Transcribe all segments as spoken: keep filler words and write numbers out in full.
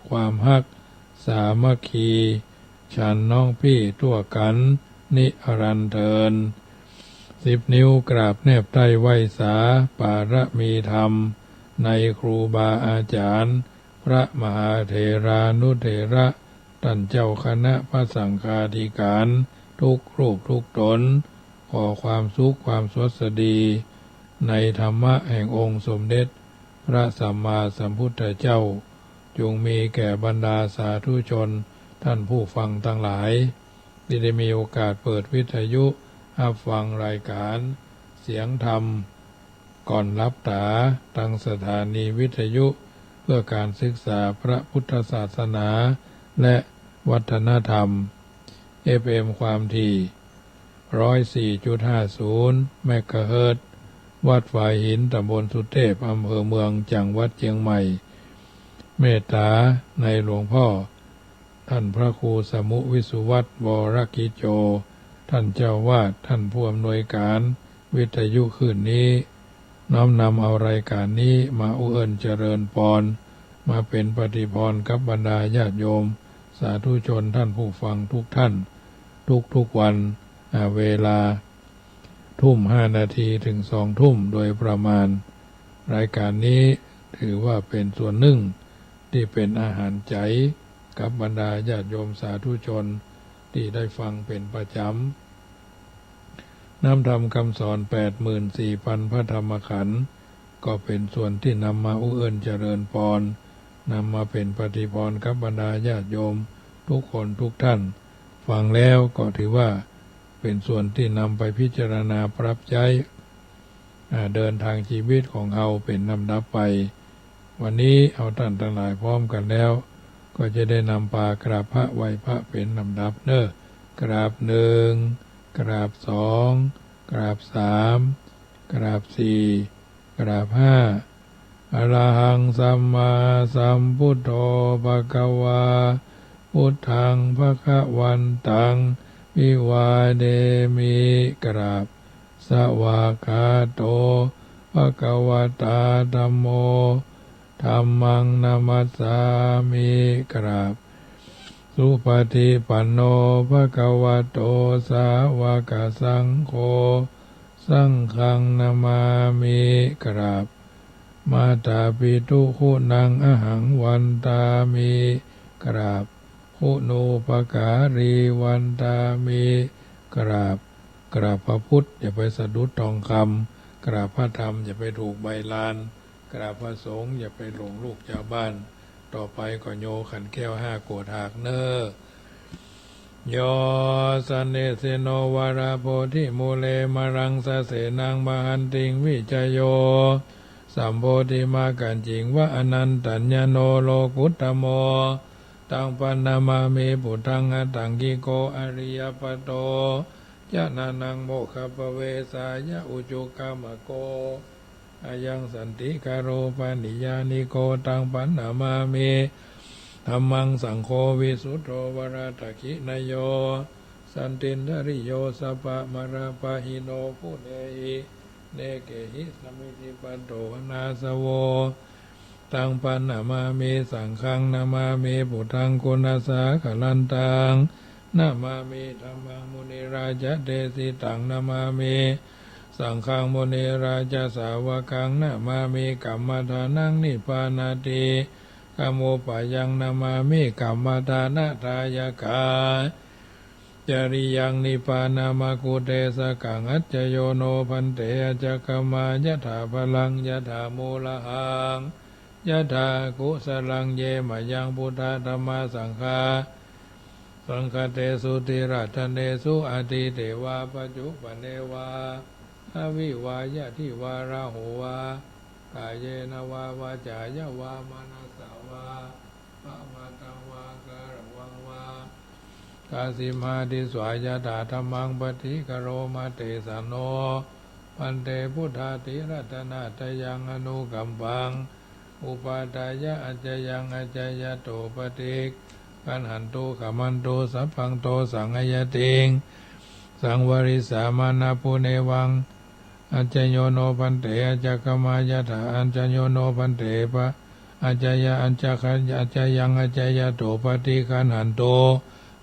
ความฮักสามัคคี ฉันน้องปี้ทั่วกั๋นนิรันดร์เทอญ สิบนิ้วกราบแนบใต้ไหว้สา ปารมีธรรมในครูบาอาจ๋ารย์ พระมหาเถรานุเถระ ต้านเจ้าคณะพระสังฆาธิการ ทุกรูปทุกต๋น ขอความสุขความสวัสดี ในธรรมะแห่งองค์สมเด็จพระสัมมาสัมพุทธเจ้า จงมีแก่บรรดาสาธุชนต้านผู้ฟังตังหลาย ตี้ได้มีโอกาสเปิดวิทยุฮับฟังรายก๋านเสียงธรรม ก่อนหลับต๋า ตางสถานีวิทยุเพื่อก๋านศึกษาพระพุทธศาสนาและวัฒนธรรม เอฟเอ็ม ความถี่ ร้อยสี่จุดห้าศูนย์ เมกะเฮิรตซ์ วัดฝายหิน ต๋ำบลสุเทพ อำเภอเมือง จังหวัดเจียงใหม่ เมตต๋าในหลวงพ่อ ต้านพระครูสมุห์ วิสุวัฒน์ วรกิจโจ ต้านเจ้าอาวาส ต้านผู้อำนวยก๋านวิทยุคลื่นนี้ น้อมนำเอารายก๋านนี้มาอุเอิญเจริญปอน มาเป๋นปฏิพรกับบรรดาญาติโยมสาธุชนต้านผู้ฟังทุกท่าน ทุกๆ วัน อ่า เวลาทุ่มห้านาทีเถิงสองทุ่มโดยประมาณ รายก๋านนี้ถือว่าเป๋นส่วนนึ่งตี้เป๋นอาหารใจ๋กับบรรดาญาติโยมสาธุชนตี้ได้ฟังเป๋นประจ๋ำ น้ำธรรมคำสอนแปดหมื่นสี่พันพระธรรมขันธ์ ก็เป๋นส่วนตี้นำมาอุเอิญเจริญปอน นำมาเป๋นปฏิพรกับบรรดาญาติโยมทุกคนทุกท่าน ฟังแล้วก็ถือว่าเป๋นส่วนตี้นำไปพิจารณาปรับใจ๊ อ่า เดินทางจีวิตของเฮาเป๋นลำดับไป วันนี้เฮาต้านตังหลายพร้อมกั๋นแล้ว ก็จะได้นำปากราบพระไหว้พระเป๋นลำดับเน่อ กราบหนึ่ง กราบสอง กราบสาม กราบสี่ กราบห้า อะระหังสัมมาสัมพุทโธ ภะคะวา พุทธัง ภะคะวันตัง วิวาเดมิ กราบ สวากขาโต ภะคะวะตา ธัมโม ธัมมัง นะมัสสามิ กราบ สุปะฏิปันโน ภะคะวะโต สาวะกะสังโฆ สังฆัง นะมามิ กราบ มาตาปิตุคุณัง อะหัง วันตามิ กราบ คุณูปการี วันตามิ กราบ กราบพระพุทธ อย่าไปสะดุดตองคำ กราบพระธรรม อย่าไปถูกใบลาน กราบพระสงฆ์ อย่าไปหลงลูกจาวบ้าน ต่อไปก็โยขันแก้วห้าโกฏหากเน่อ โย สะเนสสิโน วะระโพธิมูเล มะรังสะเสนัง มะหันติง วิจะโย สัมโพธิมะกัจจิง วะ อะนันตัญญะโน โลกุตตะโม ตัง ปะนะมามิ ปุทธัง อะตังกิโก อะริยะปะโต จะนะนัง โมกขัปปะเวสายะ อุจุกะมะโก อะยัง สันติกะโร ปะนิยานิโก ตัง ปะนะมามิ ธัมมัง สังโฆ วิสุทโธ วะระตะขินะโย สันตินทะริโย สัพพะมะระปะหิโน ปุเณหิ เนเกหิ สะมิทธิปัตโต วะนาสะโว ตัง ปะนะมามิ สังฆัง นะมามิ ปุทธัง กุณัสสะคะลันตัง นะมามิ ธัมมัง มุนิราจะเตสิตัง นะมามิ สังฆัง มุนิราจะสาวะกัง นะมามิ กัมมะทานัง นิพพานาทิกะมุปปะยัง นะมามิ กัมมะทานะทายะกะ จริยัง นิพพานะมะกุเตสะกัง อัจจะโยโน ภันเต อัจจะกะมะ ยะถาพะลัง ยะถามูลหัง ยะถากุสะลัง เยมะยัง พุทธะ ธัมมะ สังฆะ สังคะเตสุ ติรัตเตสุ อะตีเตวะ ปัจจุปันเนวะ อะวิวา ยะทิวา ราหูวะ กาเยนะวะ วาจายะวะ มะนะสสะวะ ปะมะตะวะ กะระวังวะ กะสิมหาทิสสะ ยะถาธัมมัง ปะฏิกะโรมะ เตสะโน ภันเต พุทธาติรัตนะตะยัง อะนุกัมปัง อุปาทายะ อัจจะยัง อัจจะยะโต ปะฏิกขันหันตุ ขะมันตุ สัพพัง โตสัง อะยะติง สังวะริสสะ มานะปุเนวัง อัจจะโยโน ภันเต อัจจะกะมะ ยะถา อัจจะโยโน ภันเต ปะ ajayaṃ accayaṃ ajayato paṭiggaṇhantu,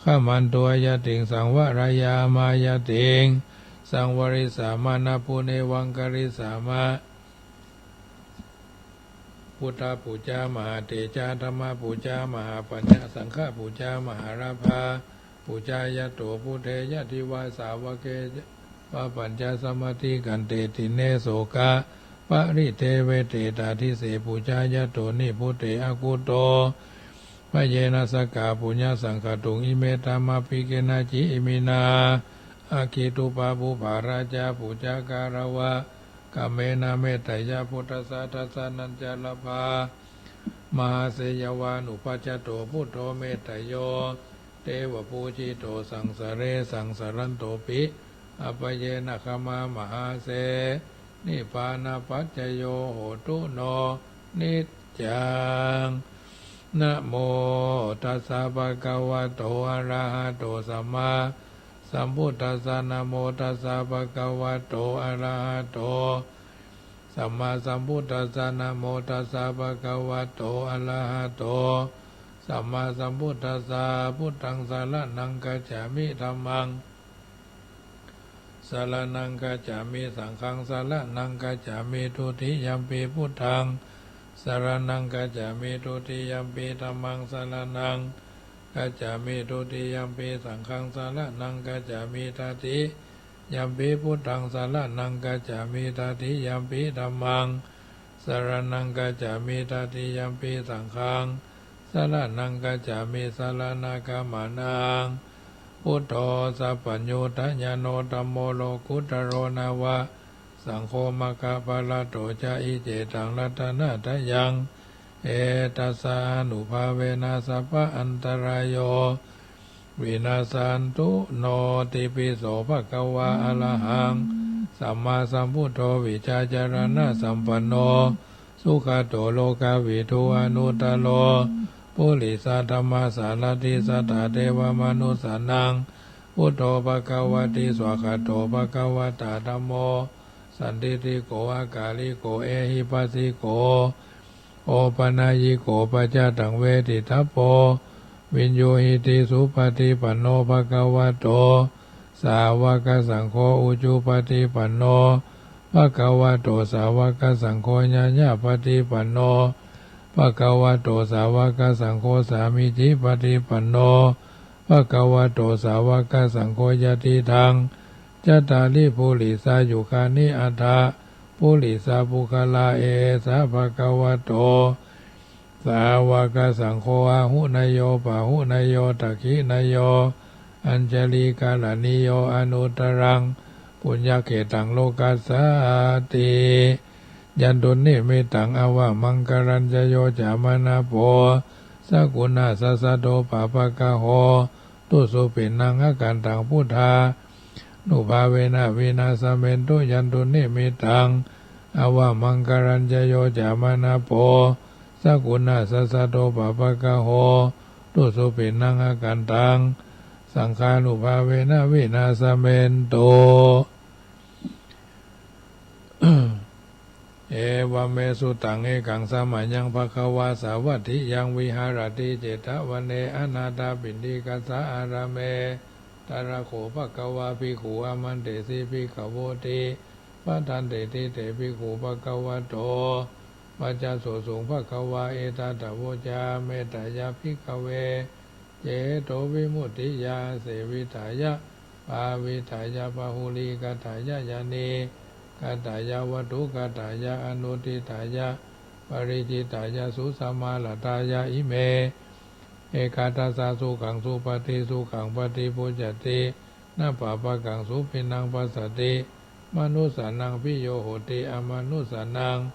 khamantu ayatiṃ saṃvareyya amāyatiṃ. Saṃvarissāma, na punevaṃ karissāma. Buddhapūjā mahātejā, dhammapūjā mahāpaññā, saṅghapūjāmahālābhā. Pūjāyato buddhe yadiva sāvake, yeva pañcasamādikkhante, dīne sokaparideveṭe, tādise pūjāyato nibbude, akutto bhayena sakkā puññaṃ saṅgatuṃ. Ime dhammā abhikkhenāhi iminā, aggi duppā pubbarājā pūjā kāravā kammena, metteyya buddhassa dassanañca labhā. Mahāseyyaṃ vā nupajjhato buddho, metteyo devapūjito, saṃsare saṃsarantopi, abyāpajjena khamā mahāse, nibbānapaccayo hotu no niccaṃ. Namo tassa bhagavato arahato sammāsambuddhassa. Namo tassa bhagavato arahato sammāsambuddhassa. Namo tassa bhagavato arahato sammāsambuddhassa. Buddhaṃ saraṇaṃ gacchāmi. Dhammaṃ saraṇaṃ gacchāmi. Saṅghaṃ saraṇaṃ gacchāmi. Dutiyampi buddhaṃ saraṇaṃ gacchāmi. Dutiyampi dhammaṃ saraṇaṃ gacchāmi. Dutiyampi saṅghaṃ saraṇaṃ gacchāmi. Tatiyampi buddhaṃ saraṇaṃ gacchāmi. Tatiyampi dhammaṃ saraṇaṃ gacchāmi. Tatiyampi saṅghaṃ saraṇaṃ gacchāmi. Saraṇagamanaṃ buddho, sabbaññutañāṇo, dhammo lokuttaro nava, saṅgho maggaphalaṭṭho ca. Iccetaṃ ratanattayaṃ, etassānubhāvena sabba antarāyo vinassantu no. Tipi so bhagavā arahaṃ sammāsambuddho vijjācaraṇasampanno sugato lokavidū anuttaro purisadammasārathi satthā devamanussānaṃ buddho bhagavāti. Svākkhāto bhagavatā dhammo sandiṭṭhiko akāliko ehipassiko opanayiko paccattaṃ veditabbo viññūhīti. Supaṭipanno bhagavato sāvakasaṅgho, ujupaṭipanno bhagavato sāvakasaṅgho, ñāyapaṭipanno bhagavato sāvakasaṅgho, sāmīcipaṭipanno bhagavato sāvakasaṅgho, yadidaṃ cattāri purisayugāni aṭṭha purisapuggalā, esa bhagavato sāvakasaṅgho, āhuneyyo pāhuneyyo dakkhiṇeyyo añjalikaraṇīyo anuttaraṃ puññakkhettaṃ lokassāti. Yandunnimittaṃ avamaṅgalañca yo cāmanāpo sakuṇassa saddo pāpaggaho dussupinaṃ akantaṃ buddhā nubhāvena vināsamentu. Yandunnimittaṃ avamaṅgalañca yo cāmanāpo sakuṇassa saddo pāpaggaho dussupinaṃ akantaṃ saṅghānubhāvena vināsamentu. Evaṃ me sutaṃ. Ekaṃ samayaṃ bhagavā sāvatthiyaṃ viharati jetavane anāthapiṇḍikassa ārāme. Tatra kho bhagavā bhikkhū āmantesi bhikkhavoti. Bhadanteti te bhikkhū bhagavato paccassosuṃ. Bhagavā etadavoca. Metteyya bhikkhave cetovimuttiyā āsevitāya bhāvitāya bahulīkatāya yānīkatāya vatthukatāya anuṭṭhitāya paricitāya susamāraddhāya ime ekādasasukhaṃ supatiṭṭhisukhappaṭibujjhati. Na pāpakaṃ supinaṃ passati. Manussānaṃ piyo hoti. Amanussānaṃ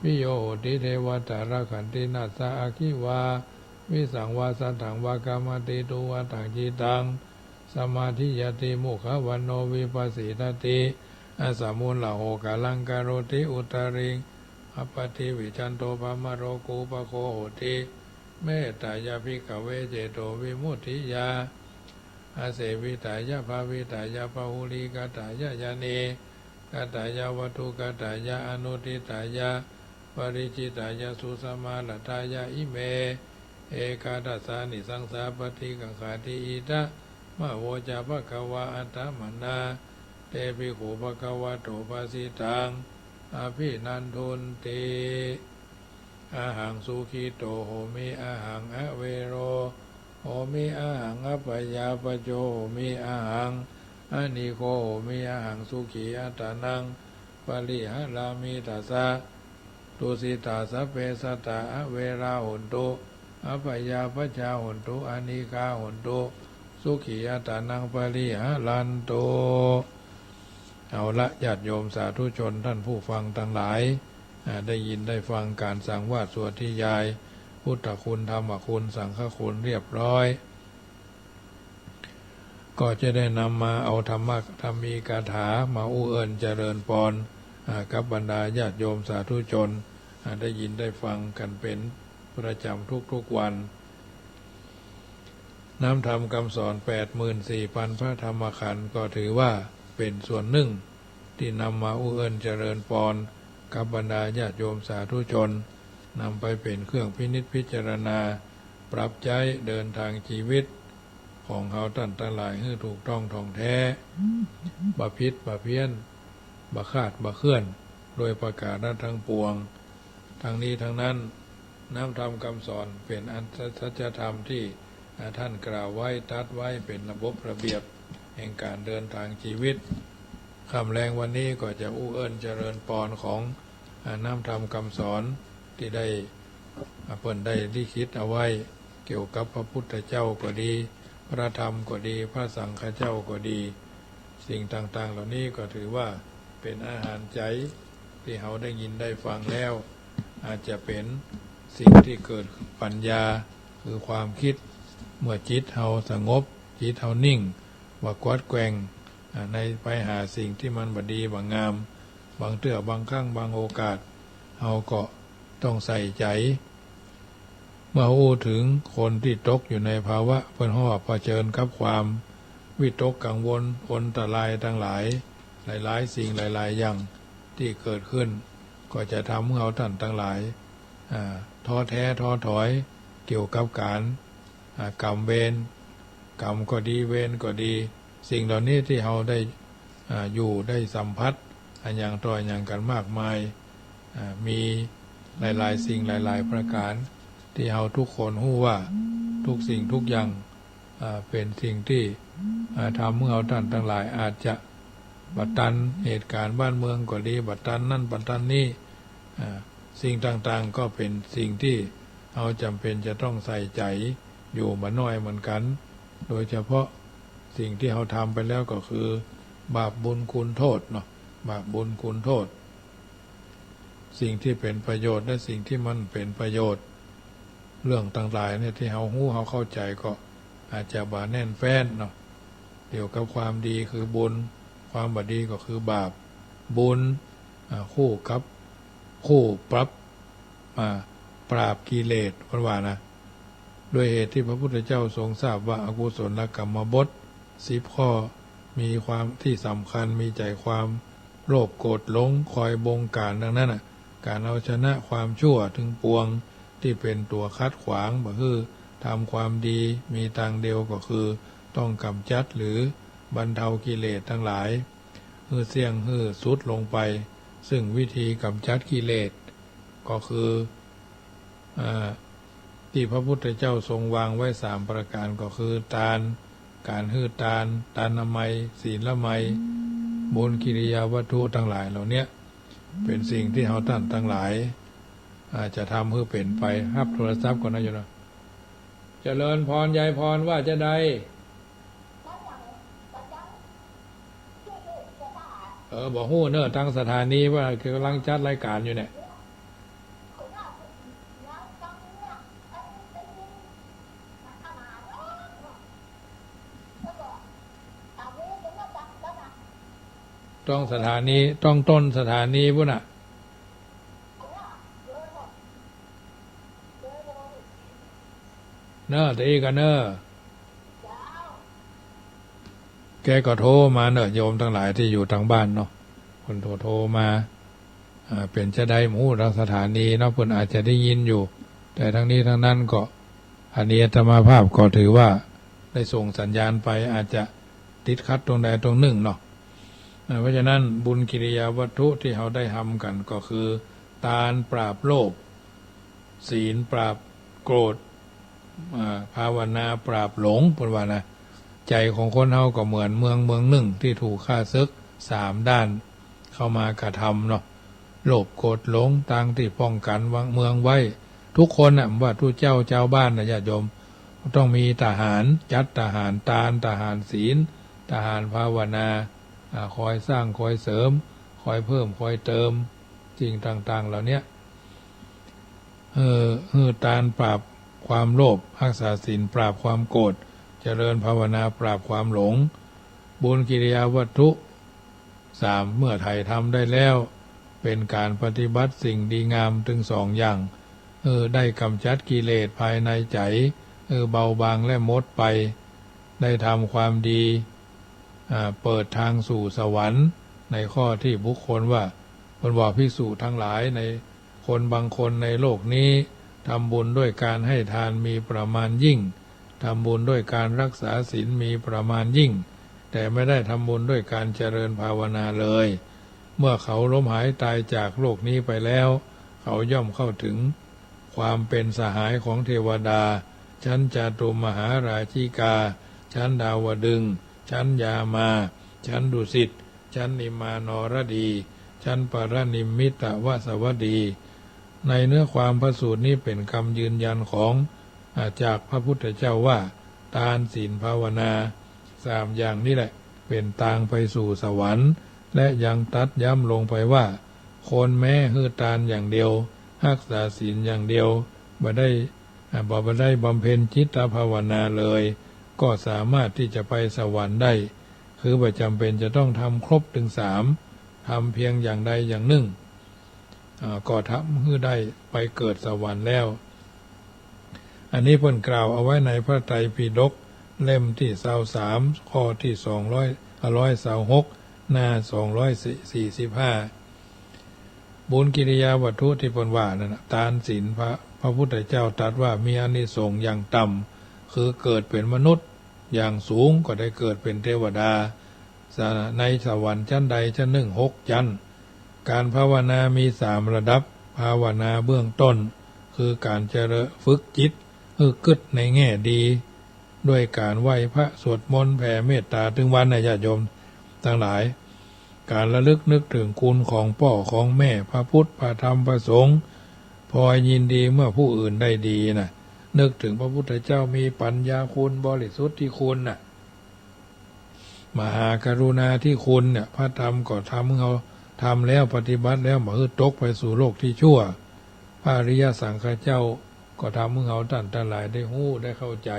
piyo hoti. Devatā rakkhanti nassa aggi vā visaṃ vā satthaṃ vā kamati tuvaṭaṃ cittaṃ samādhiyati. Mukhavaṇṇo vippasīdati asamūḷho kālaṃ karoti uttariṃ appaṭivijjhanto brahmalokūpago hoti. Metteyya bhikkhave cetovimuttiyā āsevitāya bhāvitāya bahulīkatāya yānīkatāya vatthukatāya anuṭṭhitāya Paricchittāya susamāraddhāya ime ekādasānisaṃsā paṭikaṅkhāti. Idamavoca bhagavā. Attamanā te bhikkhū bhagavato bhāsitaṃ abhinandunti. Ahaṃ sukhito homi, ahaṃ avero homi, ahaṃ abyāpajjho homi, ahaṃ anīgho homi, ahaṃ sukhī attānaṃ pariharāmi. Tassa tusitā sabbe sattā averā hontu, abyāpajjhā hontu, anīghā hontu, sukhī attānaṃ pariharantu. เอาละ ญาติโยมสาธุชนท่านผู้ฟังทั้งหลาย อ่า ได้ยินได้ฟังการสังวาสสวดนิยาย พุทธคุณ ธรรมคุณ สังฆคุณเรียบร้อย ก็จะได้นำมาเอาธรรมะ ธรรมีกถามาอู้เอิ้นเจริญปอน อ่า กับบรรดาญาติโยมสาธุชน อ่า ได้ยินได้ฟังกันเป็นประจำทุกๆวัน น้ำธรรมคำสอนแปดหมื่นสี่พันพระธรรมขันธ์ ก็ถือว่าเป็นส่วนหนึ่งที่นำมาอู้เอิ้นเจริญปอนกับบรรดาญาติโยมสาธุชน นำไปเป็นเครื่องพินิจพิจารณา ปรับใจ๊เดินทางชีวิตของเฮาต้านตังหลายหื้อถูกต้องถ่องแท้ บ่ผิดบ่เพี้ยน บ่คลาดบ่เคลื่อน โดยประการทั้งปวง ทั้งนี้ทั้งนั้น น้ำธรรมคำสอนเป็นอันสัจธรรมที่ อ่า ท่านกล่าวไว้ตรัสไว้เป็นระบบระเบียบแห่งการเดินทางชีวิต ค่ำแลงวันนี้ก็จะอู้เอิ้นเจริญปอนของ อ่า น้ำธรรมคำสอนที่ได้ อ่า เปิ้นได้ลิขิตเอาไว้เกี่ยวกับพระพุทธเจ้าก็ดี พระธรรมก็ดี พระสังฆเจ้าก็ดี สิ่งต่างๆเหล่านี้ก็ถือว่าเป็นอาหารใจ๋ที่เฮาได้ยินได้ฟังแล้ว อาจจะเป็นสิ่งที่เกิดปัญญา คือความคิด เมื่อจิตเฮาสงบ จิตเฮานิ่ง บ่กวัดแกว่ง อ่า ในไปหาสิ่งที่มันบ่ดีบ่งาม บางเตื้อบางครั้งบางโอกาส เฮาก็ต้องใส่ใจ๋ เมื่ออู้ถึงคนที่ตกอยู่ในภาวะเปิ้นฮ้องว่าเผชิญกับความวิตกกังวล อันตรายตังหลาย หลายๆสิ่งหลายๆอย่างที่เกิดขึ้น ก็จะทำหื้อเฮาต้านตังหลาย อ่า ท้อแท้ท้อถอยเกี่ยวกับการ อ่า กรรมเวร กรรมก็ดี เวรก็ดี สิ่งเหล่านี้ที่เฮาได้ อ่า อยู่ได้สัมผัส อะหยังต่ออะหยังกั๋นมากมาย อ่า มีหลายๆสิ่งหลายๆประก๋าน ที่เฮาทุกคนฮู้ว่าทุกสิ่งทุกอย่าง อ่า เป๋นสิ่งที่ อ่า ทำหื้อเฮาต้านตังหลายอาจจะบ่ตันเหตุก๋ารณ์บ้านเมืองก็ดี บ่ตันนั่นบ่ตันนี้ อ่า สิ่งต่างๆก็เป๋นสิ่งที่เฮาจ๋ำเป๋นจะต้องใส่ใจ๋อยู่บ่น้อยเหมือนกั๋น โดยเฉพาะสิ่งที่เฮาทำไปแล้วก็คือบาปบุญคุณโทษเนาะ บาปบุญคุณโทษ สิ่งที่เป๋นประโยชน์และสิ่งที่มันเป๋นประโยชน์ เรื่องต่างหลายเนี่ยที่เฮาฮู้เฮาเข้าใจ๋ก็อาจจะบ่แน่นแฟ้นเนาะ เกี่ยวกับความดีคือบุญ ความบ่ดีก็คือบาป บุญ อ่า คู่กับ คู่ปรับ อ่า ปราบกิเลส เปิ้นว่านะ ด้วยเหตุที่พระพุทธเจ้าทรงทราบว่าอกุศลกรรมบทสิบข้อ มีความที่สำคัญ มีใจ๋ความโลภโกรธหลงคอยบงก๋านดังนั้นน่ะ ก๋านเอาชนะความชั่วตึงปวงที่เป๋นตั๋วขัดขวางบ่หื้อทำความดี มีตางเดียวก็คือต้องก๋ำจัดหรือบรรเทากิเลสตังหลาย หื้อเสี้ยงหื้อสุดลงไป ซึ่งวิธีก๋ำจัดกิเลสก็คือ อ่า ตี้พระพุทธเจ้าทรงวางไว้สามประก๋านก็คือ ตาน ก๋านหื้อตาน ตานามัย ศีลามัย บุญกิริยาวัตถุตังหลายเหล่าเนี้ย เป๋นสิ่งที่เฮาต้านตังหลาย อ่า จะทำหื้อเป๋นไป ฮับโทรศัพท์ก่อนนะโยมเนาะ เจริญพร ยายพร ว่าจาใด เออ บ่ฮู้เน่อ ตางสถานีว่าก๋ำลังจัดรายก๋านอยู่เนี่ย ต้องสถานี ต้องต้นสถานีปู้นน่ะ เน่อ ตะอี้ก่อนเน่อ แกก็โทรมาเน่อ โยมตังหลายตี้อยู่ตางบ้านเนาะ เปิ้นโทร โทรมา อ่า เป๋นจาใดบ่ฮู้ ตางสถานีเนาะ เปิ้นอาจจะได้ยินอยู่ แต่ทั้งนี้ทั้งนั้นก็ อันนี้อาตมาภาพก็ถือว่าได้ส่งสัญญาณไป อาจจะติดขัดตรงใดตรงนึ่งเนาะ อ่า เพราะฉะนั้นบุญกิริยาวัตถุตี้เฮาได้ทำกั๋นก็คือ ตานปราบโลภ ศีลปราบโกรธ อ่า ภาวนาปราบหลง เปิ้นว่านะ ใจ๋ของคนเฮาก็เหมือนเมืองเมืองนึ่งตี้ถูกข้าศึกสามด้านเข้ามากระทำเนาะ โลภโกรธหลง ตางตี้ป้องกั๋นวางเมืองไว้ ทุกคนน่ะ บ่ว่าตุ๊เจ้าจาวบ้านน่ะ ญาติโยม ต้องมีทหาร จัดทหารตาน ทหารศีล ทหารภาวนา อ่า คอยสร้าง คอยเสริม คอยเพิ่ม คอยเติม สิ่งต่างๆ เหล่าเนี้ย เออ หื้อตานปราบความโลภ ฮักษาศีลปราบความโกรธ เจริญภาวนาปราบความหลง บุญกิริยาวัตถุสาม เมื่อไถ่ทำได้แล้ว เป๋นก๋านปฏิบัติสิ่งดีงามตึงสองอย่าง เออ ได้ก๋ำจัดกิเลสภายในใจ๋ เออ เบาบางและหมดไป ได้ทำความดี อ่า เปิดตางสู่สวรรค์ ในข้อตี้บุคคลว่า เปิ้นว่าภิกษุตังหลาย ในคนบางคนในโลกนี้ ทำบุญด้วยการให้ทานมีประมาณยิ่ง ทำบุญด้วยการรักษาศีลมีประมาณยิ่ง แต่ไม่ได้ทำบุญด้วยการเจริญภาวนาเลย เมื่อเขาล้มหายตายจากโลกนี้ไปแล้ว เขาย่อมเข้าถึงความเป๋นสหายของเทวดา ชั้นจาตุมหาราชิกา ชั้นดาวดึงส์ ชั้นยามา ชั้นดุสิต ชั้นนิมมานรดี ชั้นปรินิมมิตวสวัสดี ในเนื้อความพระสูตรนี้เป๋นกำยืนยันของ อ่า จากพระพุทธเจ้าว่า ตานศีลภาวนาสามอย่างนี้แหละ เป๋นตางไปสู่สวรรค์ และยังตรัสย้ำลงไปว่า คนแม้หื้อตานอย่างเดียว ฮักษาศีลอย่างเดียว บ่ได้ อ่า บ่ บ่ได้บำเพ็ญจิตภาวนาเลย ก็สามารถตี้จะไปสวรรค์ได้ คือบ่จ๋ำเป๋นจะต้องทำครบตึงสาม ทำเพียงอย่างใดอย่างนึ่ง อ่า ก็ทำหื้อได้ไปเกิดสวรรค์แล้ว อันนี้เปิ้นกล่าวเอาไว้ในพระไตรปิฎกเล่มตี้ซาวสาม ข้อตี้สองร้อย อ่า ร้อยซาวหก หน้าสองร้อยสี่สิบห้า บุญกิริยาวัตถุตี้เปิ้นว่านั้นน่ะ ตานศีล พระ พระพุทธเจ้าตรัสว่ามีอานิสงส์อย่างต่ำ คือเกิดเป๋นมนุษย์ อย่างสูงก็ได้เกิดเป๋นเทวดา ในสวรรค์ชั้นใดชั้นนึ่งหกชั้น ก๋านภาวนามีสามระดับ ภาวนาเบื้องต้น คือก๋านเจริญฝึกจิตหื้อกึ๊ดในแง่ดี ด้วยก๋านไหว้พระสวดมนต์แผ่เมตตาตึงวันนะ ญาติโยมตังหลาย ก๋านระลึกนึกเถิงคุณของป้อของแม่ พระพุทธ พระธรรม พระสงฆ์ พลอยยินดีเมื่อผู้อื่นได้ดีนะ นึกเถิงพระพุทธเจ้ามีปัญญาคุณ บริสุทธิคุณน่ะ มหากรุณาธิคุณเนี่ย พระธรรมก็ทำหื้อเฮา ทำแล้วปฏิบัติแล้วบ่หื้อตกไปสู่โลกตี้ชั่ว พระอริยสังฆเจ้าก็ทำหื้อเฮาต้านตังหลายได้ฮู้ได้เข้าใจ๋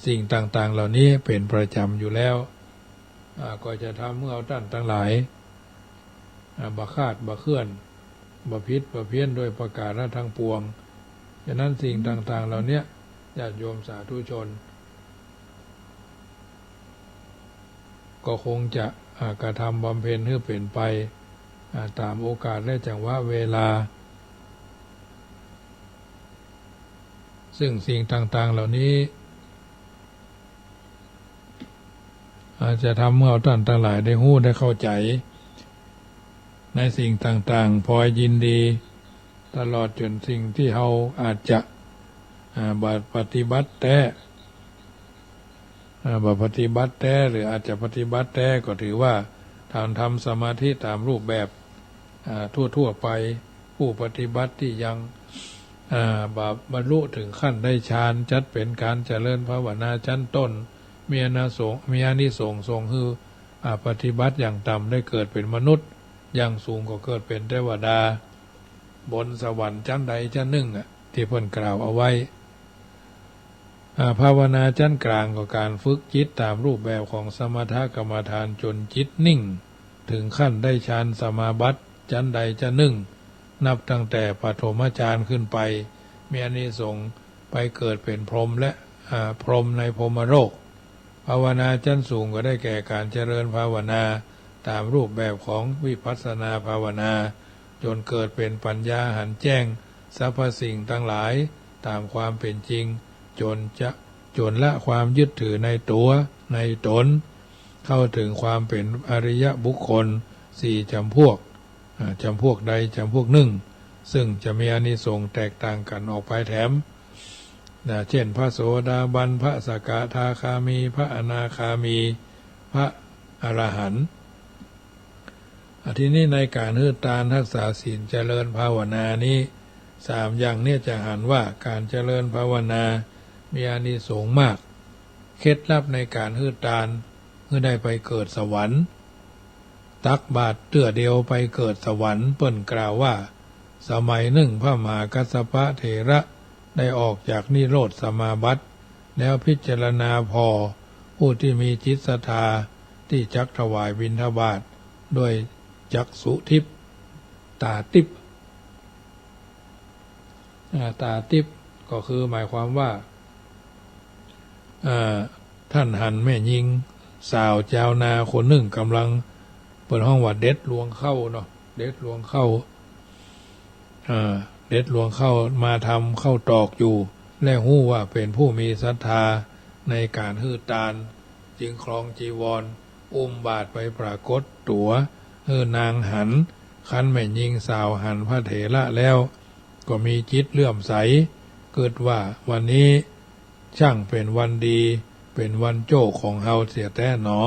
สิ่งต่างๆ เหล่านี้เป๋นประจ๋ำอยู่แล้ว อ่า ก็จะทำหื้อเฮาต้านตังหลาย อ่า บ่ขาดบ่เคลื่อน บ่ผิดบ่เพี้ยนโดยประก๋าระตังปวง ฉะนั้นสิ่งต่างๆ เหล่าเนี้ย ญาติโยมสาธุชน ก็คงจะ อ่า กระทำบำเพ็ญหื้อเป๋นไป อ่า ต๋ามโอกาสและจังหวะเวลา ซึ่งสิ่งต่างๆ เหล่านี้ อาจจะทำหื้อเฮาต้านตังหลายได้ฮู้ได้เข้าใจ๋ ในสิ่งต่างๆ พลอยยินดี ตลอดจ๋นสิ่งตี้เฮาอาจจะ อ่า บ่ปฏิบัติแต๊ อ่า บ่ปฏิบัติแต๊ หรืออาจจะปฏิบัติแต๊ ก็ถือว่าทำ ทำสมาธิต๋ามรูปแบบ อ่า ทั่วๆ ไป ผู้ปฏิบัติตี้ยัง อ่า บ่บรรลุเถิงขั้นได้ฌาน จัดเป๋นก๋านเจริญภาวนาชั้นต้น มีอานิสงส์ มีอานิสงส์ส่งหื้อ อ่า ปฏิบัติอย่างต่ำได้เกิดเป๋นมนุษย์ อย่างสูงก็เกิดเป๋นเทวดา บนสวรรค์ชั้นใดชั้นนึ่งอะ ตี้เปิ้นกล่าวเอาไว้ อ่า ภาวนาชั้นก๋างก็ก๋านฝึกจิตต๋ามรูปแบบของสมถกรรมฐานจ๋นจิตนิ่ง เถิงขั้นได้ฌานสมาบัติชั้นใดชั้นนึ่ง นับตั้งแต่ปฐมฌานขึ้นไป มีอานิสงส์ไปเกิดเป๋นพรหมและ อ่า พรหมในพรหมโลก ภาวนาชั้นสูงก็ได้แก่ก๋านเจริญภาวนาต๋ามรูปแบบของวิปัสสนาภาวนา จนเกิดเป๋นปัญญาหันแจ้งสรรพสิ่งตังหลายต๋ามความเป๋นจริง จนจะ จนละความยึดถือในตั๋วในต๋น เข้าเถิงความเป๋นอริยบุคคลสี่จ๋ำพวก อ่า จ๋ำพวกใดจ๋ำพวกนึ่ง ซึ่งจะมีอานิสงส์แตกต่างกั๋นออกไปแถม นะ เจ้น พระโสดาบัน พระสกทาคามี พระอนาคามี พระอรหันต์ อ่า ทีนี้ในก๋านหื้อตาน ฮักษาศีล เจริญภาวนานี้ สามอย่างเนี้ยจะหันว่าก๋านเจริญภาวนามีอานิสงส์มาก เคล็ดลับในก๋านหื้อตาน หื้อได้ไปเกิดสวรรค์ ตักบาตรเตื้อเดียวไปเกิดสวรรค์ เปิ้นกล่าวว่า สมัยนึ่งพระมหากัสสปะเถระได้ออกจากนิโรธสมาบัติ แล้วพิจารณาผ่อผู้ตี้มีจิตศรัทธาตี้จักถวายบิณฑบาตด้วยจักษุทิพย์ ต๋าติ๊บ อ่า ต๋าติ๊บก็คือหมายความว่า อ่า ต้านหันแม่ญิงสาวจาวนาคนนึ่งก่ำลัง เปิ้นฮ้องว่าเด็ดรวงข้าวเนาะ เด็ดรวงข้าว อ่า เด็ดรวงข้าวมาทำข้าวตอกอยู่ และฮู้ว่าเป๋นผู้มีศรัทธาในก๋านหื้อตาน จึงครองจีวร อุ้มบาตรไปปรากฏตั๋วหื้อนางหัน คันแม่ญิงสาวหันพระเถระแล้ว ก็มีจิตเลื่อมใส กึ๊ดว่าวันนี้ ช่างเป๋นวันดี เป๋นวันโจ้ของเฮาเสียแต๊หนอ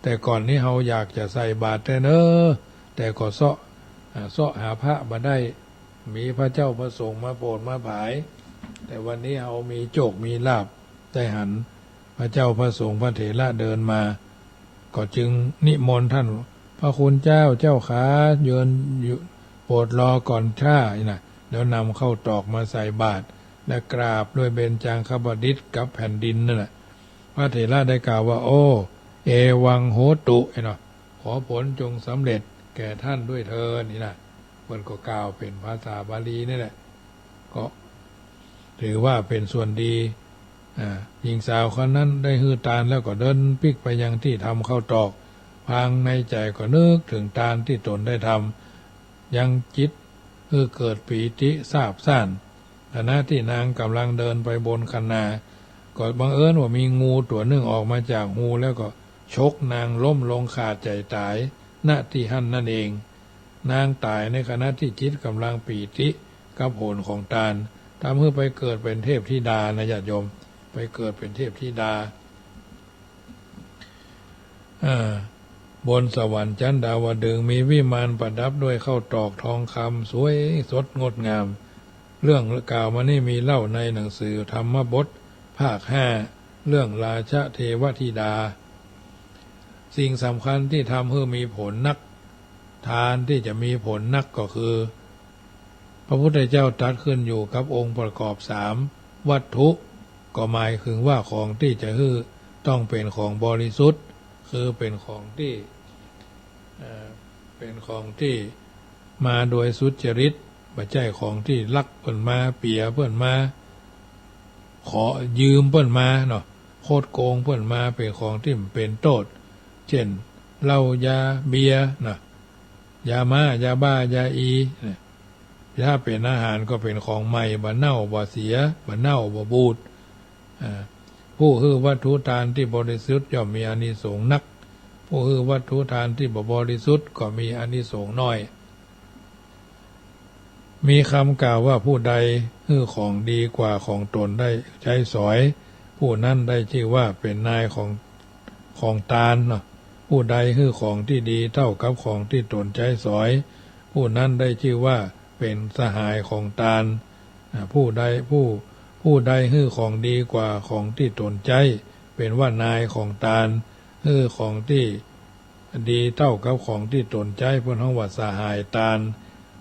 แต่ก่อนนี้เฮาอยากจะใส่บาตรแต๊เน่อ แต่ก็เซาะ อ่า เซาะหาพระบ่ได้ มีพระเจ้าพระสงฆ์มาโผดมาผาย แต่วันนี้เฮามีโจคมีลาภ ได้หันพระเจ้าพระสงฆ์พระเถระเดินมา ก็จึงนิมนต์ต้าน พระคุณเจ้า เจ้าขา เยินอยู่ โปรดรอก่อนข้า นี่นะ แล้วนำข้าวตอกมาใส่บาตร และกราบด้วยเบญจางคประดิษฐ์กับแผ่นดินนั่นแหละ พระเถระได้กล่าวว่า โอ้ เอวังโหตุ เนาะ ขอผลจงสำเร็จแก่ท่านด้วยเทอญ นี่นะ เปิ้นก็กล่าวเป๋นภาษาบาลีนี่แหละ ก็ถือว่าเป๋นส่วนดี อ่า หญิงสาวคนนั้นได้หื้อตานแล้วก็เดินปิ๊กไปยังตี้ทำข้าวตอก พลางในใจ๋ก็นึกเถิงตานตี้ตนได้ทำ ยังจิตหื้อเกิดปีติซาบซ่าน ขณะตี้นางก่ำลังเดินไปบนคันนา ก็บังเอิญว่ามีงูตั๋วนึ่งออกมาจากฮู แล้วก็ฉกนางล้มลงขาดใจ๋ต๋าย ณ ตี้หั้นนั่นเอง นางต๋ายในขณะตี้จิตก่ำลังปีติกับผลของตาน ทำหื้อไปเกิดเป๋นเทพธิดานะญาติโยม ไปเกิดเป๋นเทพธิดา อ่า บนสวรรค์ชั้นดาวดึงส์ มีวิมานประดับด้วยข้าวตอกทองคำสวยสดงดงาม เรื่องกล่าวมานี้มีเล่าในหนังสือธรรมบทภาคห้า เรื่องราชเทวธิดา สิ่งสำคัญตี้ทำหื้อมีผลนัก ตานตี้จะมีผลนักก็คือ พระพุทธเจ้าตรัสขึ้นอยู่กับองค์ประกอบสาม วัตถุ ก็หมายถึงว่าของตี้จะหื้อต้องเป๋นของบริสุทธิ์ คือเป๋นของตี้ เอ่อ เป๋นของตี้มาโดยสุจริต บ่ใจ้ของตี้ลักเปิ้นมา เปียเปิ้นมา ขอยืมเปิ้นมาเนาะ คดโกงเปิ้นมา เป๋นของตี้บ่เป๋นโต้ษ เจ้น เหล้า ยา เบียร์ นะ ยาม้า ยาบ้า ยาอี นะ ถ้าเป๋นอาหารก็เป๋นของใหม่ บ่เน่า บ่เสีย บ่เน่า บ่บูด อ่า ผู้หื้อวัตถุตานตี้บริสุทธิ์ย่อมมีอานิสงส์นัก ผู้หื้อวัตถุตานตี้บ่บริสุทธิ์ก็มีอานิสงส์น้อย มีกำกล่าวว่า ผู้ใดหื้อของดีกว่าของตนได้ใจ๊สอย ผู้นั้นได้จื้อว่าเป๋นนายของ ของตานเนาะ ผู้ใดหื้อของตี้ดีเต้ากับของตี้ตนใจ๊สอย ผู้นั้นได้จื้อว่าเป๋นสหายของตาน อ่า ผู้ใด ผู้ ผู้ใดหื้อของดีกว่าของตี้ตนใจ๊ เป๋นว่านายของตาน หื้อของตี้ ดีเต้ากับของตี้ตนใจ๊ เปิ้นฮ้องว่าสหายตาน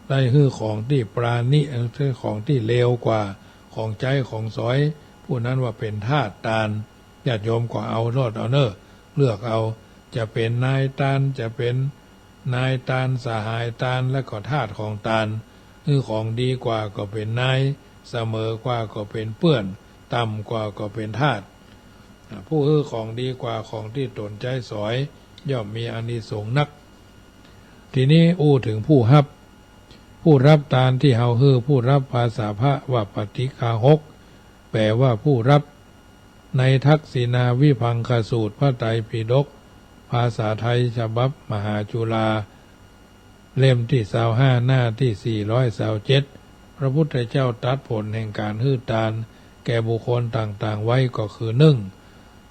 ได้หื้อของตี้ปราณี เอ่อ ของตี้เลวกว่าของใจ๊ของสอย ผู้นั้นว่าเป๋นทาสตาน ญาติโยมก็เอาโลดเอาเน่อ เลือกเอา จะเป๋นนายตาน จะเป๋นนายตาน สหายตาน และก็ทาสของตาน หื้อของดีกว่าก็เป๋นนาย เสมอกว่าก็เป๋นเปื้อน ต่ำกว่าก็เป๋นทาส อ่า ผู้หื้อของดีกว่าของตี้ตนใจ๊สอย ย่อมมีอานิสงส์นัก ทีนี้อู้เถิงผู้ฮับ ผู้ฮับตานตี้เฮาหื้อ ผู้ฮับ ภาษาพระว่าปาฏิกาหก แป๋ว่าผู้ฮับ ในทักษิณาวิภังคสูตรพระไตรปิฎก ภาษาไทยฉบับมหาจุฬา เล่มตี้ซาวห้า หน้าตี้สี่ร้อยซาวเจ็ด พระพุทธเจ้าตรัสผลแห่งก๋านหื้อตานแก่บุคคลต่างๆ ไว้ก็คือ นึ่ง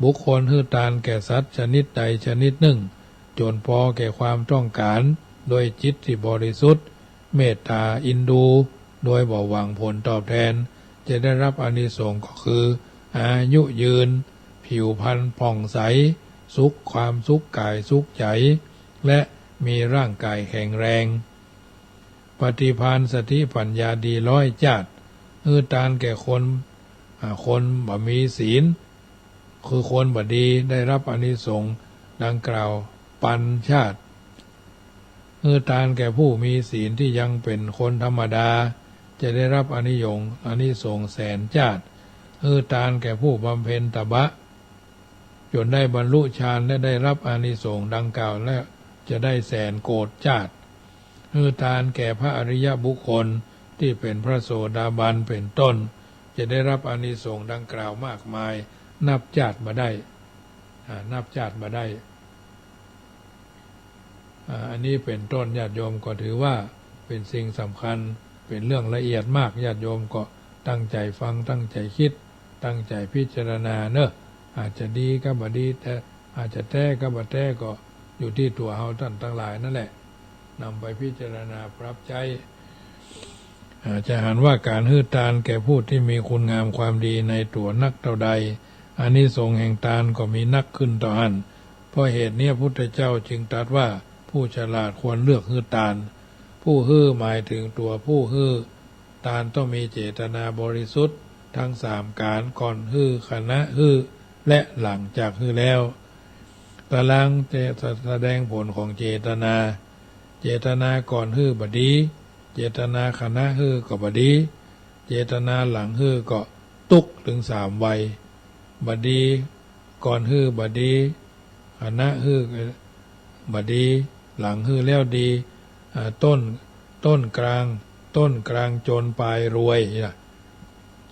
บุคคลหื้อตานแก่สัตว์ชนิดใดชนิดนึ่ง จ๋นปอแก่ความต้องก๋าน โดยจิตตี้บริสุทธิ์ เมตตา เอ็นดู โดยบ่หวังผลตอบแตน จะได้ฮับอานิสงส์ก็คือ อายุยืน ผิวพรรณผ่องใส สุข ความสุขก๋ายสุขใจ๋ และมีร่างก๋ายแข็งแรง ปฏิภาณสติปั๋ญญาดีร้อยจ้าด หื้อตานแก่คน อ่า คนบ่มีศีล คือคนบ่ดี ได้ฮับอานิสงส์ดังกล่าวปันจ้าด หื้อตานแก่ผู้มีศีลตี้ยังเป๋นคนธรรมดา จะได้ฮับอานิยง อานิสงส์แสนจ้าด หื้อตานแก่ผู้บำเพ็ญตบะ จ๋นได้บรรลุฌานและได้ฮับอานิสงส์ดังกล่าวแล้วจะได้แสนโกฏจ้าด หื้อตานแก่พระอริยบุคคลตี้เป๋นพระโสดาบันเป๋นต้น จะได้ฮับอานิสงส์ดังกล่าวมากมาย นับจ้าดบ่ได้ อ่า นับจ้าดบ่ได้ อ่า อันนี้เป๋นต้น ญาติโยมก็ถือว่าเป๋นสิ่งสำคัญ เป๋นเรื่องละเอียดมาก ญาติโยมก็ตั้งใจ๋ฟัง ตั้งใจ๋กึ๊ด ตั้งใจ๋พิจารณาเนาะ อาจจะดีก็บ่ดี แต่อาจจะแต๊ก็บ่แต๊ ก็อยู่ตี้ตั๋วเฮาต้านตังหลายนั่นแหละ นำไปพิจารณาปรับใจ๊ อ่า จะหันว่าก๋านหื้อตานแก่ผู้ตี้มีคุณงามความดีในตั๋วนักเต้าใด อานิสงส์แห่งตานก็มีนักขึ้นเต้าหั้น เพราะเหตุเนี้ยพุทธเจ้าจึงตรัสว่าผู้ฉลาดควรเลือกหื้อตาน ผู้หื้อหมายถึงตั๋วผู้หื้อ ตานต้องมีเจตนาบริสุทธิ์ทั้งสามก๋าน ก่อนหื้อ ขณะหื้อ และหลังจากหื้อแล้ว ตะลางจะแสดงผลของเจตนา เจตนาก่อนหื้อบ่ดี เจตนาขณะหื้อก็บ่ดี เจตนาหลังหื้อก็ตุ๊กข์เถิงสามวัย บ่ดี ก่อนหื้อบ่ดี ขณะหื้อบ่ดี หลังหื้อแล้วดี อ่า ต้น ต้นกลาง ต้นกลางจนปลายรวย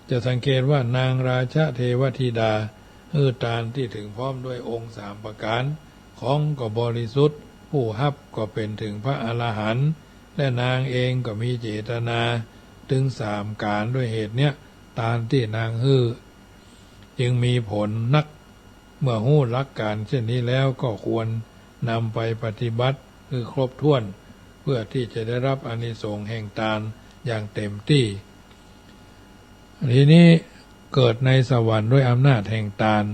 จะสังเกตว่านางราชเทวธิดาหื้อตานตี้เถิงพร้อมด้วยองค์สามประก๋าน ของก็บริสุทธิ์ ผู้ฮับก็เป๋นเถิงพระอรหันต์ และนางเองก็มีเจตนาเถิงสามก๋าน ด้วยเหตุเนี้ย ตานตี้นางหื้อ จึงมีผลนัก เมื่อฮู้หลักก๋านเช่นนี้แล้วก็ควรนำไปปฏิบัติหื้อครบถ้วน เพื่อตี้จะได้ฮับอานิสงส์แห่งตานอย่างเต็มตี้ ทีนี้เกิดในสวรรค์ด้วยอำนาจแห่งตาน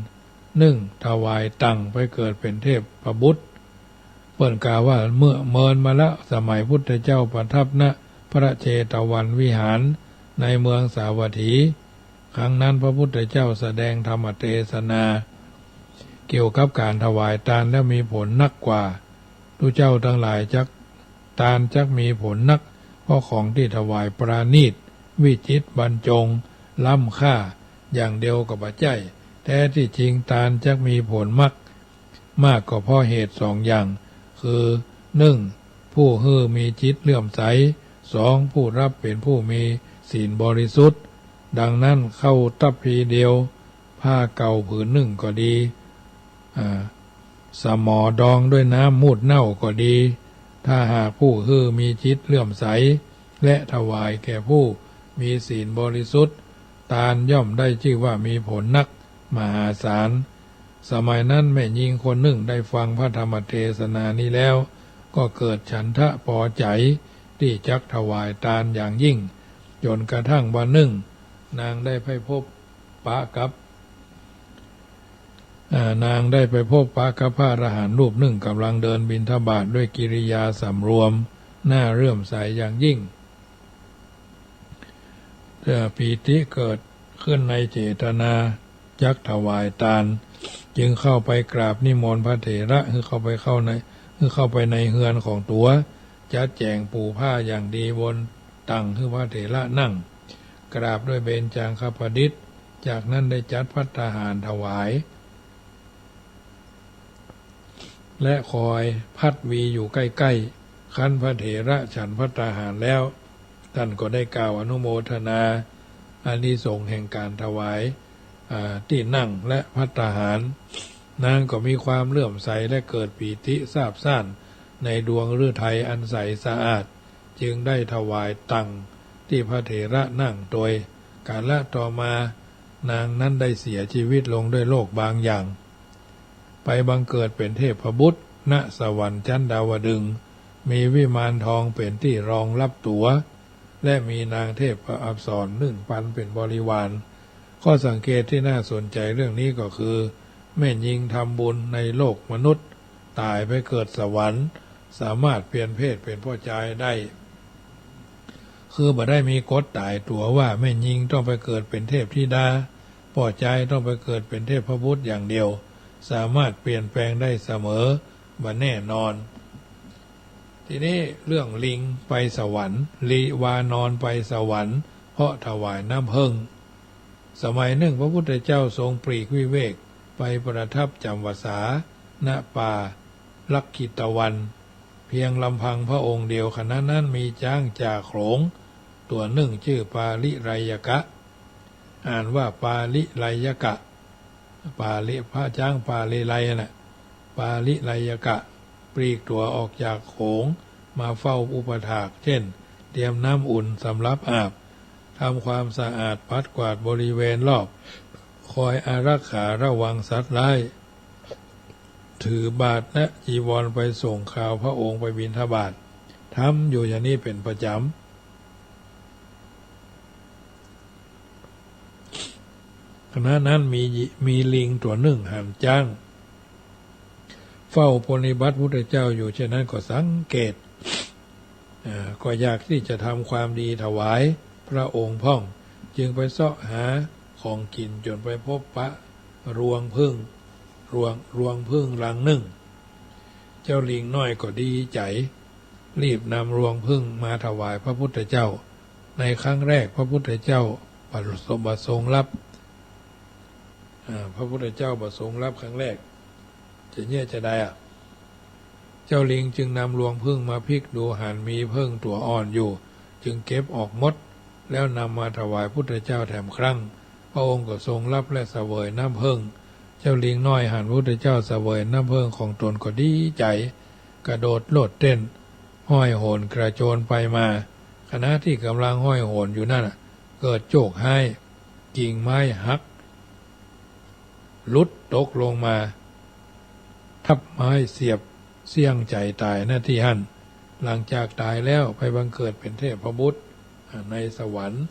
นึ่ง ถวายตั๋งไปเกิดเป๋นเทพบุตร เปิ้นกล่าวว่าเมื่อเมินมาละสมัยพุทธเจ้าประทับ ณ พระเชตวันวิหารในเมืองสาวัตถี ครั้งนั้นพระพุทธเจ้าแสดงธรรมเตสนา เกี่ยวกับก๋านถวายตานแล้วมีผลนักกว่า ดูเจ้าตังหลายจัก ตานจักมีผลนัก เพราะของตี้ถวายประณีต วิจิตรบรรจง ล้ำค่า อย่างเดียวก็บ่ใจ้ แท้ตี้จริงตานจักมีผลมาก มากก็เพราะเหตุสองอย่าง คือ นึ่ง ผู้หื้อมีจิตเลื่อมใส สอง ผู้ฮับเป๋นผู้มีศีลบริสุทธิ์ ดังนั้นเข้าตัพภีเดียว ผ้าเก่าผืนนึ่งก็ดี อ่า สมอดองด้วยน้ำมูดเน่าก็ดี ถ้าหากผู้หื้อมีจิตเลื่อมใส และถวายแก่ผู้มีศีลบริสุทธิ์ ตานย่อมได้จื้อว่ามีผลนัก มหาศาล สมัยนั้นแม่ญิงคนนึ่งได้ฟังพระธรรมเตสนานี้แล้ว ก็เกิดฉันทะปอใจ๋ตี้จักถวายตานอย่างยิ่ง จ๋นกระทั่งวันนึ่ง นางได้ไปพบปะกับ อ่า นางได้ไปพบปะกับพระอรหันต์รูปนึ่งก๋ำลังเดินบิณฑบาตด้วยกิริยาสำรวม น่าเลื่อมใสอย่างยิ่ง เอ่อ ปีติเกิดขึ้นในเจตนาจักถวายตาน จึงเข้าไปกราบนิมนต์พระเถระ หื้อเข้าไปเข้าใน หื้อเข้าไปในเฮือนของตั๋ว จัดแจ๋งปูผ้าอย่างดีบนตั๋งหื้อพระเถระนั่ง กราบด้วยเบญจางคประดิษฐ์ จากนั้นได้จัดภัตตาหารถวาย และคอยพัดวีอยู่ใกล้ๆ ครั้นพระเถระฉันภัตตาหารแล้ว ท่านก็ได้กล่าวอนุโมทนาอานิสงส์แห่งการถวาย อ่า ตี้นั่งและภัตตาหาร นางก็มีความเลื่อมใสและเกิดปีติซาบซ่านในดวงฤทัยอันใสสะอาด จึงได้ถวายตั๋งตี้พระเถระนั่ง โดยกาละต่อมานางนั้นได้เสียชีวิตลงด้วยโรคบางอย่าง ไปบังเกิดเป๋นเทพบุตร ณ สวรรค์ชั้นดาวดึงส์ มีวิมานทองเป๋นตี้รองรับตั๋ว และมีนางเทพอัปสรหนึ่งปันเป๋นบริวาร ข้อสังเกตที่น่าสนใจเรื่องนี้ก็คือ แม่ญิงทำบุญในโลกมนุษย์ ต๋ายไปเกิดสวรรค์ สามารถเปลี่ยนเพศเป๋นป้อจายได้ คือบ่ได้มีกฎต๋ายตั๋วว่าแม่ญิงต้องไปเกิดเป๋นเทพธิดา ป้อจายต้องไปเกิดเป๋นเทพบุตรอย่างเดียว สามารถเปลี่ยนแปลงได้เสมอ บ่แน่นอน ทีนี้เรื่องลิงไปสวรรค์ ลิง วานอนไปสวรรค์ เพราะถวายน้ำผึ้ง สมัยนึ่งพระพุทธเจ้าทรงปลีกวิเวกไปประทับจ๋ำพรรษา ณ ป่าลักขิตวัน เพียงลำพังพระองค์เดียว ขณะนั้นมีจ๊างจ่าโขลงตั๋วนึ่งจื้อปาลิไลยกะ อ่านว่าปาลิไลยกะ ปาลิ พระจ๊างปาลิไลนั่นแหละ ปาลิไลยกะ ปลีกตั๋วออกจากโขลงมาเฝ้าอุปถาก เช่น เตรียมน้ำอุ่นสำหรับอาบ ทำความสะอาดปัดกวาดบริเวณรอบ คอยอารักขาระวังสัตว์ร้าย ถือบาตรและจีวรไปส่งข่าวพระองค์ไปบิณฑบาต ทำอยู่อย่างนี้เป๋นประจ๋ำ ขณะนั้นมี มีลิงตั๋วนึ่งหันจ๊างเฝ้าปรนนิบัติพุทธเจ้าอยู่ เช่นนั้นก็สังเกต อ่า ก็อยากที่จะทำความดีถวายพระองค์พ่อง จึงไปเซาะหาของกิ๋นจ๋นไปพบปะรวงผึ้ง รวง รวงผึ้งรังนึ่ง เจ้าลิงน้อยก็ดีใจ๋ รีบนำรวงผึ้งมาถวายพระพุทธเจ้า ในครั้งแรกพระพุทธเจ้าบ่ทรง บ่ทรงรับ อ่า พระพุทธเจ้าบ่ทรงรับครั้งแรก จะเยียะจาใดอะ เจ้าลิงจึงนำรวงผึ้งมาพลิกดู หันมีผึ้งตั๋วอ่อนอยู่ จึงเก็บออกหมด แล้วนำมาถวายพุทธเจ้าแถมครั้ง พระองค์ก็ทรงรับและเสวยน้ำผึ้ง เจ้าลิงน้อยหันพระพุทธเจ้าเสวยน้ำผึ้งของตนก็ดีใจ๋ กระโดดโลดเต้น ห้อยโหนกระโจนไปมา ขณะที่กำลังห้อยโหนอยู่นั้นน่ะ เกิดโชคฮ้าย กิ่งไม้หัก หลุดตกลงมา ทับไม้เสียบเสี้ยงใจ๋ต๋าย ณ ที่หั้น หลังจากต๋ายแล้วไปบังเกิดเป๋นเทพบุตร อ่า ในสวรรค์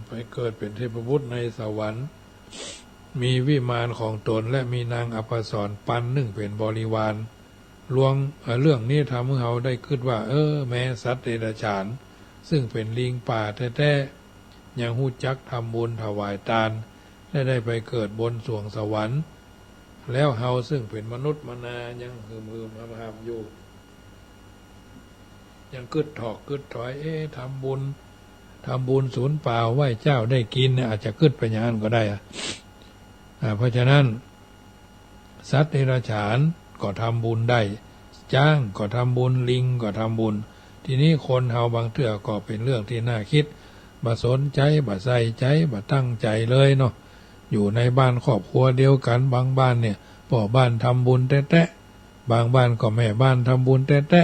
ไปเกิดเป๋นเทพบุตรในสวรรค์ มีวิมานของตน และมีนางอัปสรปันนึ่งเป๋นบริวาร ลวง เอ่อ เรื่องนี้ทำหื้อเฮาได้กึ๊ดว่า เออ แม้สัตว์เดรัจฉาน ซึ่งเป๋นลิงป่าแต๊ๆ ยังฮู้จักทำบุญถวายตาน และได้ไปเกิดบนสวงสวรรค์ แล้วเฮาซึ่งเป๋นมนุษย์มนายังหืมๆ หำๆ อยู่ ยังกึ๊ดถอกกึ๊ดถอย เอ๊ะ ทำบุญ ทำบุญสูญเปล่า ไหว้เจ้าได้กิ๋นเนี่ย อาจจะกึ๊ดไปอย่างนั้นก็ได้อะ อ่า เพราะฉะนั้น สัตว์เดรัจฉานก็ทำบุญได้ จ๊างก็ทำบุญ ลิงก็ทำบุญ ทีนี้คนเฮาบางเตื้อก็เป๋นเรื่องที่น่ากึ๊ด บ่สนใจ๋ บ่ใส่ใจ๋ บ่ตั้งใจ๋เลยเนาะ อยู่ในบ้านครอบครัวเดียวกั๋น บางบ้านเนี่ย ป้อบ้านทำบุญแต๊ๆ บางบ้านก็แม่บ้านทำบุญแต๊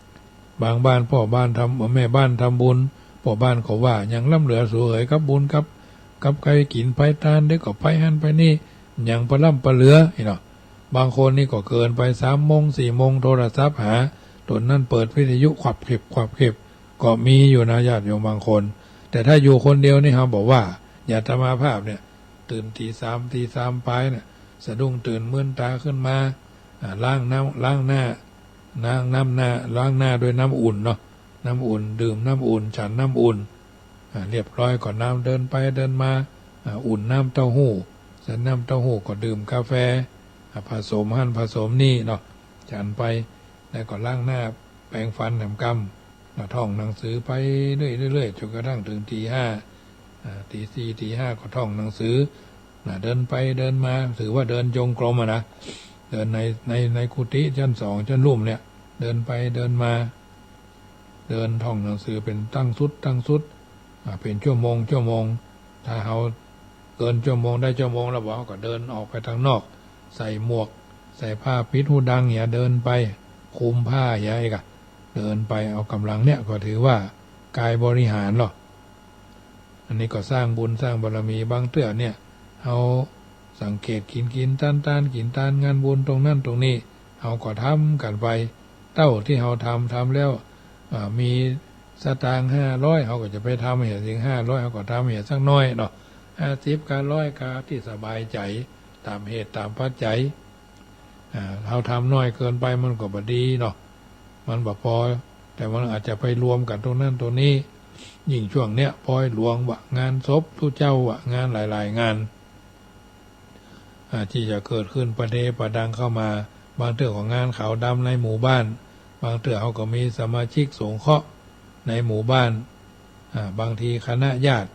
ๆ บางบ้านป้อบ้านทำ แม่บ้านทำบุญ ป้อบ้านก็ว่า หยังล้ำเหลือสูเหยกับบุญกับ กับใค่กิ๋นไปตาน เดี๋ยวก็ไปหั้นไปนี่ หยังปะล้ำปะเหลือ นี่เนาะ บางคนนี่ก็เกินไป สามโมงสี่โมง โทรศัพท์หา ต๋นนั้นเปิดวิทยุขวับขวิบขวับขวิบ ก็มีอยู่นะ ญาติโยมบางคน แต่ถ้าอยู่คนเดียวนี่ เฮาบอกว่า อย่างอาตมาภาพเนี่ย ตื่นตีสาม ตีสามปลายเนี่ย สะดุ้งตื่นมืนต๋าขึ้นมา อ่า ล้างน้ำ ล้างหน้า ล้างน้ำหน้า ล้างหน้าด้วยน้ำอุ่นเนาะ น้ำอุ่น ดื่มน้ำอุ่น ฉันน้ำอุ่น อ่า เรียบร้อยก็น้ำ เดินไปเดินมา อ่า อุ่นน้ำเต้าหู้ ฉันน้ำเต้าหู้ก็ดื่มกาแฟ อ่า ผสมหั้นผสมนี่เนาะ ฉันไป แล้วก็ล้างหน้า แปรงฟันแถมกำ แล้วท่องหนังสือไปเรื่อยๆ จนกระทั่งถึงตีห้า อ่า ตีสี่ ตีห้าก็ท่องหนังสือ นะ เดินไปเดินมา ถือว่าเดินจงกรมอะนะ เดินใน ใน ในกุฏิชั้นสอง ชั้นลุ่มเนี่ย เดินไปเดินมา เดินท่องหนังสือเป๋นตั้งสุดตั้งสุด อ่า เป๋นชั่วโมงชั่วโมง ถ้าเฮาเกินชั่วโมงได้ชั่วโมงแล้วบ่ เฮาก็เดินออกไปตางนอก ใส่หมวก ใส่ผ้าปิดหูดังเหีย เดินไป คลุมผ้าเหีย อีกอะ เดินไป เอาก๋ำลังเนี่ยก็ถือว่ากายบริหารเนาะ อันนี้ก็สร้างบุญสร้างบารมี บางเตื้อเนี่ย เฮาสังเกตกิ๋นกิ๋นตานตาน กิ๋นตานงานบุญตรงนั้นตรงนี้ เฮาก็ทำกั๋นไป เต้าตี้เฮาทำ ทำแล้ว อ่า มีสตางค์ห้าร้อย เฮาก็จะไปทำเหียเถิงห้าร้อย เฮาก็ทำเหียสักหน้อยเนาะ ห้าสิบกา ร้อยกา ตี้สบายใจ๋ ต๋ามเหตุต๋ามปัจจัย อ่า เฮาทำน้อยเกินไปมันก็บ่ดีเนาะ มันบ่ปอ แต่มันอาจจะไปรวมกั๋นตรงนั้นตรงนี้ ยิ่งช่วงเนี้ย ปอยหลวงวะ งานศพตุ๊เจ้าวะ งานหลายๆ งาน อ่า ตี้จะเกิดขึ้นปะเดปะดังเข้ามา บางเตื้อก็งานขาวดำในหมู่บ้าน บางเตื้อเฮาก็มีสมาชิกสงเคราะห์ในหมู่บ้าน อ่า บางทีคณะญาติ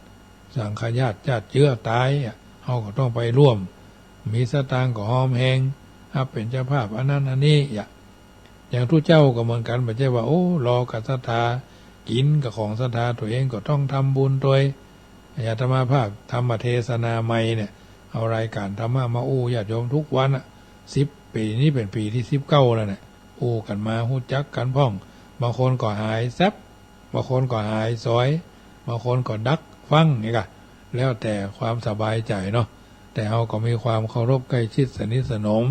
สังฆญาติ ญาติเจื๊อต๋ายอะ เฮาก็ต้องไปร่วม มีสตางค์ก็ฮอมแฮง ฮับเป๋นเจ้าภาพอันนั้นอันนี้อะ อย่างตุ๊เจ้าก็เหมือนกั๋น บ่ใจ้ว่า โอ้ รอกับศรัทธา กิ๋นกับของศรัทธา ตั๋วเองก็ต้องทำบุญตวย อาตมาภาพธรรมเทศนาใหม่เนี่ย เอารายก๋านธรรมะมาอู้ญาติโยมทุกวันอะ สิบปี๋ นี้เป๋นปี๋ตี้สิบเก้าแล้วเนี่ย อู้กั๋นมา ฮู้จักกั๋นพ่อง บางคนก็หายแซ็บ บางคนก็หายสอย บางคนก็ดักฟังนี่กะ แล้วแต่ความสบายใจ๋เนาะ แต่เฮาก็มีความเคารพใกล้ชิดสนิทสนม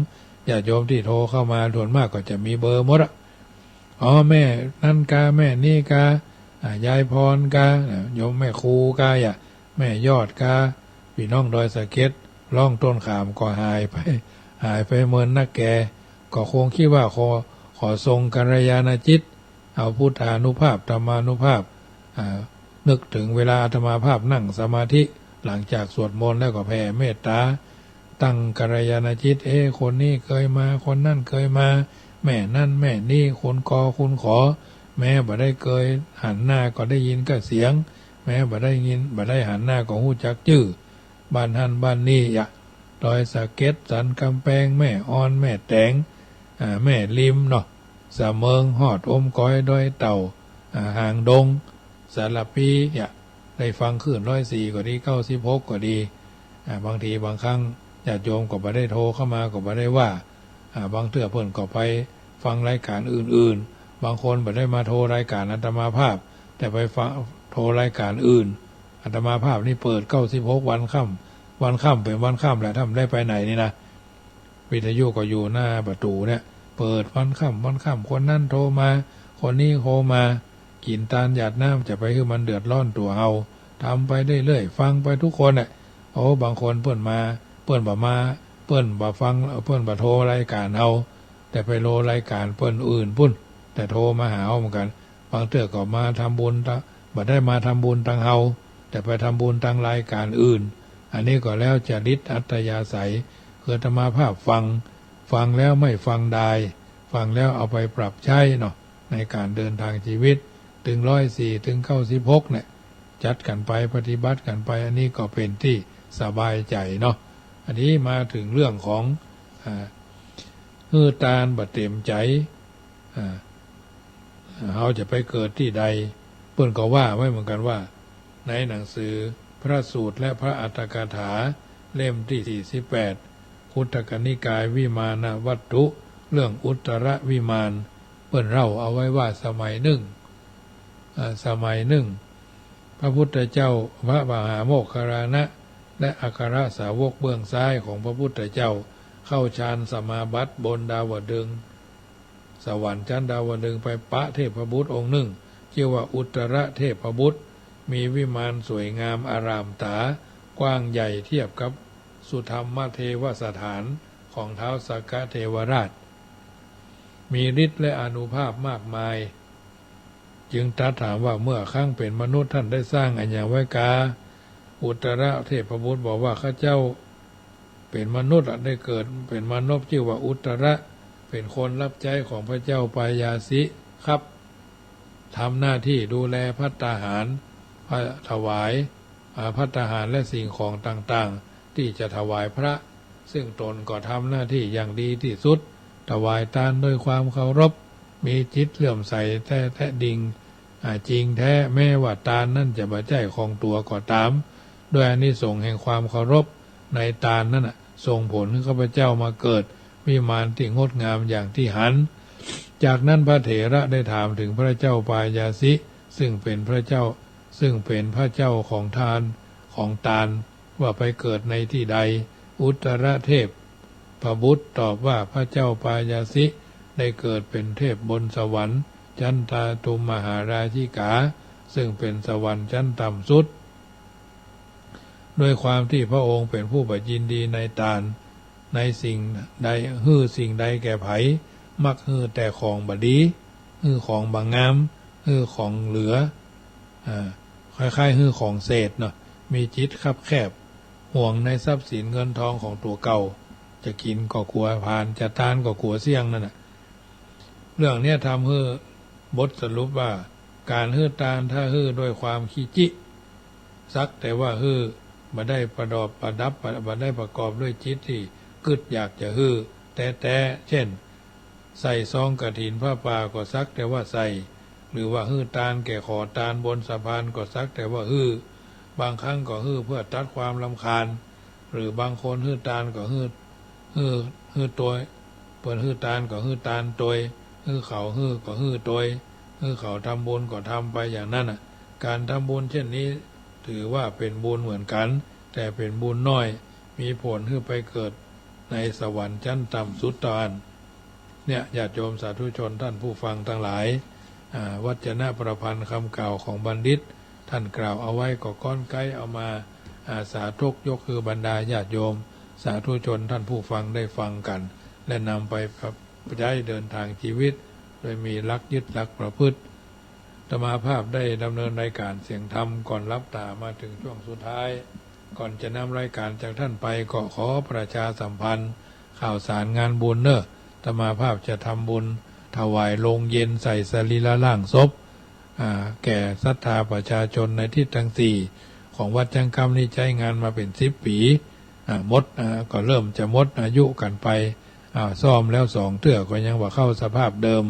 ญาติโยมตี้โทรเข้ามาส่วนมากก็จะมีเบอร์หมดอะ อ๋อ แม่นั้นกา แม่นี้กา อ่า ยายพรกา อ่า โยมแม่ครูกา อ่ะ แม่ยอดกา ปี้น้องดอยสะเก็ด ร้องต้นขามก็หายไป หายไปเมินนักแก ก็คงกึ๊ดว่าขอ ขอส่งกัลยาณจิต เอาพุทธานุภาพ ธรรมานุภาพ อ่า นึกเถิงเวลาอาตมาภาพนั่งสมาธิ หลังจากสวดมนต์แล้วก็แผ่เมตต๋า ตั้งกัลยาณจิต เอ๊ะ คนนี้เกยมา คนนั้นเกยมา แม่นั้นแม่นี้ คุณกอคุณขอ แม้บ่ได้เกยหันหน้าก็ได้ยินก้าเสียง แม้บ่ได้ยิน บ่ได้หันหน้าก็ฮู้จักจื้อ บ้านหั้นบ้านนี้ ยะ ดอยสะเก็ด สันก๋ำแปง แม่อ่อน แม่แตง อ่า แม่ริมเนาะ สะเมิง ฮอดอมก๋อย ดอยเต่า อ่า หางดง สารภี ยะ ได้ฟังคลื่นร้อยสี่ก็ดี เก้าสิบหกก็ดี อ่า บางทีบางครั้งญาติโยมก็บ่ได้โทรเข้ามาก็บ่ได้ว่า อ่า บางเตื้อเปิ้นก็ไปฟังรายก๋านอื่นๆ บางคนบ่ได้มาโทรรายก๋านอาตมาภาพ แต่ไปฟัง โทรรายก๋านอื่น อาตมาภาพนี่เปิดเก้าสิบหกวันค่ำ วันค่ำเป๋นวันค่ำแหละ ถ้าบ่ได้ไปไหนนี่นะ วิทยุก็อยู่หน้าประตู๋เนี่ย เปิดวันค่ำวันค่ำ คนนั้นโทรมา คนนี้โทรมา กิ๋นตานหยาดน้ำ จะไปหื้อมันเดือดร้อนตั๋วเฮา ทำไปเรื่อยๆ ฟังไปทุกคนน่ะ โอ้ บางคนเปิ้นมา เปิ้นบ่มา เปิ้นบ่ฟัง เปิ้นบ่โทรรายก๋านเฮา แต่ไปโทรรายก๋านเปิ้นอื่นปุ้น แต่โทรมาหาเฮาเหมือนกั๋น บางเตื้อก็มาทำบุญตะ บ่ได้มาทำบุญตางเฮา แต่ไปทำบุญตางรายก๋านอื่น อันนี้ก็แล้วจริตอัธยาศัย คืออาตมาภาพฟัง ฟังแล้วไม่ฟังดาย ฟังแล้วเอาไปปรับใจ๊เนาะ ในก๋านเดินตางชีวิต เถิงร้อยสี่ เถิงเก้าสิบหกเนี่ย จัดกั๋นไป ปฏิบัติกั๋นไป อันนี้ก็เป๋นตี้สบายใจ๋เนาะ อันนี้มาเถิงเรื่องของ อ่า หื้อตานบ่เต๋มใจ๋ อ่า เฮาจะไปเกิดตี้ใด เปิ้นก็ว่าไว้เหมือนกั๋นว่า ในหนังสือพระสูตรและพระอรรถกถา เล่มตี้สี่สิบแปด คุตตกนิกายวิมานวัตถุ เรื่องอุตตรวิมาน เปิ้นเล่าเอาไว้ว่าสมัยนึ่ง อ่า สมัยนึ่ง พระพุทธเจ้า พระมหาโมคคัลลานะ และอัครสาวกเบื้องซ้ายของพระพุทธเจ้า เข้าฌานสมาบัติบนดาวดึงส์ สวรรค์ชั้นดาวดึงส์ ไปปะเทพบุตรองค์นึ่ง จื้อว่าอุตตรเทพบุตร มีวิมานสวยงามอร่ามต๋า กว้างใหญ่เทียบกับสุทัมมเทวสถานของท้าวสักกะเทวราช มีฤทธิ์และอานุภาพมากมาย จึงตรัสถามว่า เมื่อครั้งเป๋นมนุษย์ ท่านได้สร้างอะหยังไว้กา อุตตรเทพบุตรบอกว่า ข้าเจ้าเป๋นมนุษย์อะ ได้เกิดเป๋นมนุษย์ จื้อว่าอุตตร เป๋นคนรับใจ๊ของพระเจ้าปายาสิครับ ทำหน้าตี้ดูแลภัตตาหาร ถวาย อ่า ภัตตาหารและสิ่งของต่างๆ ตี้จะถวายพระ ซึ่งตนก็ทำหน้าตี้อย่างดีตี้สุด ถวายตานด้วยความเคารพ มีจิตเลื่อมใสแต๊ๆ ดิ่ง อ่า จริงแต๊แม้ว่าตานนั้นจะบ่ใจ้ของตั๋วก็ต๋าม ด้วยอานิสงส์แห่งความเคารพในตานนั้นน่ะ ส่งผลหื้อข้าพเจ้ามาเกิดวิมานตี้งดงามอย่างตี้หัน จากนั้นพระเถระได้ถามเถิงพระเจ้าปายาสิ ซึ่งเป๋นพระเจ้า ซึ่งเป๋นพระเจ้าของตาน ของตาน ว่าไปเกิดในตี้ใด อุตตรเทพบุตรตอบว่า พระเจ้าปายาสิได้เกิดเป๋นเทพบนสวรรค์ชั้นจตุมมหาราชิกา ซึ่งเป๋นสวรรค์ชั้นต่ำสุด ด้วยความตี้พระองค์เป๋นผู้บ่ยินดีในตาน ในสิ่งใด หื้อสิ่งใดแก่ใผ มักหื้อแต่ของบ่ดี หื้อของบ่งาม หื้อของเหลือ อ่า คล้ายๆ หื้อของเศษเนาะ มีจิตคับแคบ หวงในทรัพย์สินเงินทองของตั๋วเก่า จะกิ๋นก็กั๋วผลาญ จะตานก็กั๋วเสี้ยงนั่นน่ะ เรื่องเนี้ยทำหื้อบทสรุปว่า ก๋านหื้อตานถ้าหื้อด้วยความขี้จิ สักแต่ว่าหื้อ บ่ได้ประดอบประดับ บ่ได้ประกอบด้วยจิตตี้กึ๊ดอยากจะหื้อแต๊ๆ เช่น ใส่ซองกฐินผ้าป่าก็สักแต่ว่าใส่ หรือว่าหื้อตานแก่ขอตานบนสะพานก็สักแต่ว่าหื้อ บางครั้งก็หื้อเพื่อตัดความรำคาญ หรือบางคนหื้อตานก็หื้อ หื้อ หื้อตวย เปิ้นหื้อตานก็หื้อตานตวย หื้อเขาหื้อก็หื้อตวย หื้อเขาทำบุญก็ทำไปอย่างนั้นน่ะ ก๋านทำบุญเช่นนี้ถือว่าเป๋นบุญเหมือนกั๋น แต่เป๋นบุญน้อย มีผลหื้อไปเกิดในสวรรค์ชั้นต่ำสุดเต้าอั้น เนี่ย ญาติโยมสาธุชนท่านผู้ฟังตังหลาย อ่า วัจนะประพันธ์กำกล่าวของบัณฑิต ต้านกล่าวเอาไว้ก็ก้อนไก๊เอามา อ่า สาธกยกหื้อบรรดาญาติโยมสาธุชนท่านผู้ฟังได้ฟังกั๋น และนำไปปรับใจ๊เดินตางจีวิต โดยมีหลักยึดหลักประพฤติ อาตมาภาพได้ดำเนินรายก๋านเสียงธรรมก่อนหลับต๋ามาเถิงช่วงสุดท้าย ก่อนจะนำรายก๋านจากต้านไปก็ขอประชาสัมพันธ์ข่าวสารงานบุญเน่อ อาตมาภาพจะทำบุญถวายโลงเย็นใส่สรีระร่างศพ อ่า แก่ศรัทธาประชาชนในทิศตังสี่ของวัดจั๊งกำนี่ใจ๊งานมาเป๋นสิบปี๋ อ่า หมด อ่า ก็เริ่มจะหมดอายุกั๋นไป อ่า ซ่อมแล้วสองเตื้อก็ยังบ่เข้าสภาพเดิม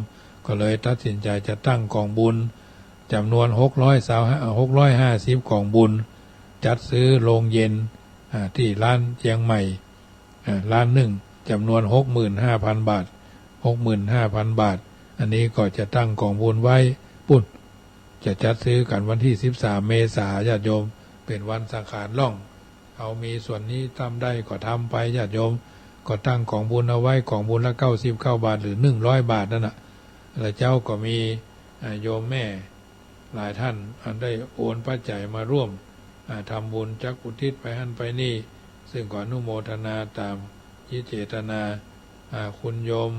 ก็เลยตัดสินใจ๋จะตั้งก๋องบุญจ๋ำนวนหกร้อยซาวห้า หกร้อยห้าสิบก๋องบุญ จัดซื้อโลงเย็น อ่า ตี้ร้านเจียงใหม่ อ่า ร้านนึ่งจ๋ำนวนหกหมื่นห้าพันบาท หกหมื่นห้าพันบาท อันนี้ก็จะตั้งก๋องบุญไว้ปุ้น จะจัดซื้อกั๋นวันตี้สิบสามเมษา ญาติโยม เป๋นวันสังขารล่อง เฮามีส่วนนี้ทำได้ก็ทำไป ญาติโยม ก็ตั้งก๋องบุญเอาไว้ ก๋องบุญละเก้าสิบเก้าบาท หรือหนึ่งร้อยบาทนั่นน่ะ แล้วเจ๊าก็มี อ่า โยมแม่หลายต้านอันได้โอนปัจจัยมาร่วม อ่า ทำบุญจักอุทิศไปหั้นไปนี่ ซึ่งก็อนุโมทนาต๋ามจิตเจตนา อ่า คุณโยม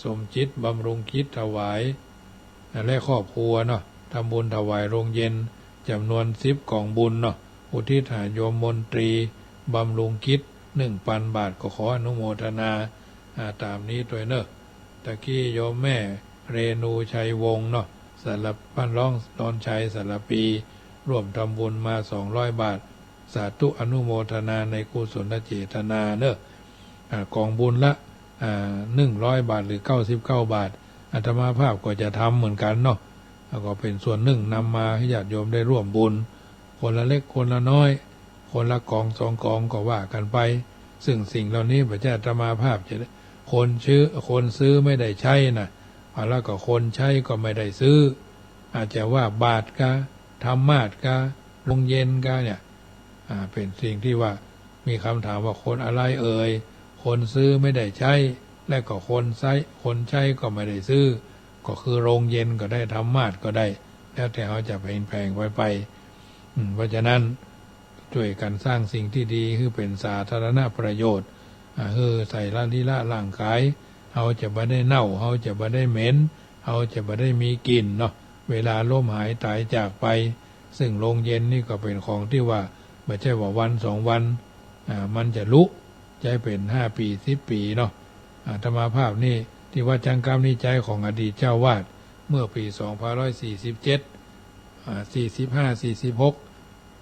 สมจิตบำรุงกิจถวาย อ่า และครอบครัวเนาะ ทำบุญถวายโลงเย็นจ๋ำนวนสิบก๋องบุญเนาะ อุทิศหาโยมมนตรีบำรุงกิจหนึ่งปันบาท ก็ขออนุโมทนา อ่า ต๋ามนี้ตวยเน่อ ตะกี้โยมแม่เรนูชัยวงศ์เนาะ สารพ- บ้านร่องดอนชัย สารภี ร่วมทำบุญมาสองร้อยบาท สาธุอนุโมทนาในกุศลเจตนาเน่อ อ่า ก๋องบุญละ อ่า หนึ่งร้อยบาท หรือเก้าสิบเก้าบาท อาตมาภาพก็จะทำเหมือนกั๋นเนาะ แล้วก็เป๋นส่วนนึ่งนำมาหื้อญาติโยมได้ร่วมบุญ คนละเล็กคนละน้อย คนละก๋องสองก๋องก็ว่ากั๋นไป ซึ่งสิ่งเหล่านี้บ่ใจ้อาตมาภาพจะ คนซื้อ คนซื้อไม่ได้ใช้น่ะ แล้วก็คนใช้ก็ไม่ได้ซื้อ อาจจะว่าบาตรกา ธรรมาสน์กา โลงเย็นกาเนี่ย อ่า เป๋นสิ่งตี้ว่ามีกำถามว่าคนอะไรเอ่ย คนซื้อไม่ได้ใช้ และก็คนใช้ คนใช้ก็ไม่ได้ซื้อ ก็คือโลงเย็นก็ได้ ธรรมาสน์ก็ได้ แล้วแต่เฮาจะแผงๆ ไปไป อืม เพราะฉะนั้น จ้วยกั๋นสร้างสิ่งตี้ดี หื้อเป๋นสาธารณประโยชน์ อ่า หื้อใส่สรีระร่างก๋าย เฮาจะบ่ได้เน่า เฮาจะบ่ได้เหม็น เฮาจะบ่ได้มีกลิ่นเนาะ เวลาล้มหายต๋ายจากไป ซึ่งโลงเย็นนี่ก็เป๋นของตี้ว่า บ่ใจ้ว่าวันสองวัน อ่า มันจะลุ ใจ๊เป๋นห้าปี๋ สิบปี๋เนาะ อาตมาภาพนี่ตี้วัดจั๊งกำนี่ใจ๊ของอดีตเจ้าอาวาส เมื่อปี๋สองพันร้อยสี่สิบเจ็ด อ่า สี่สิบห้า สี่สิบหก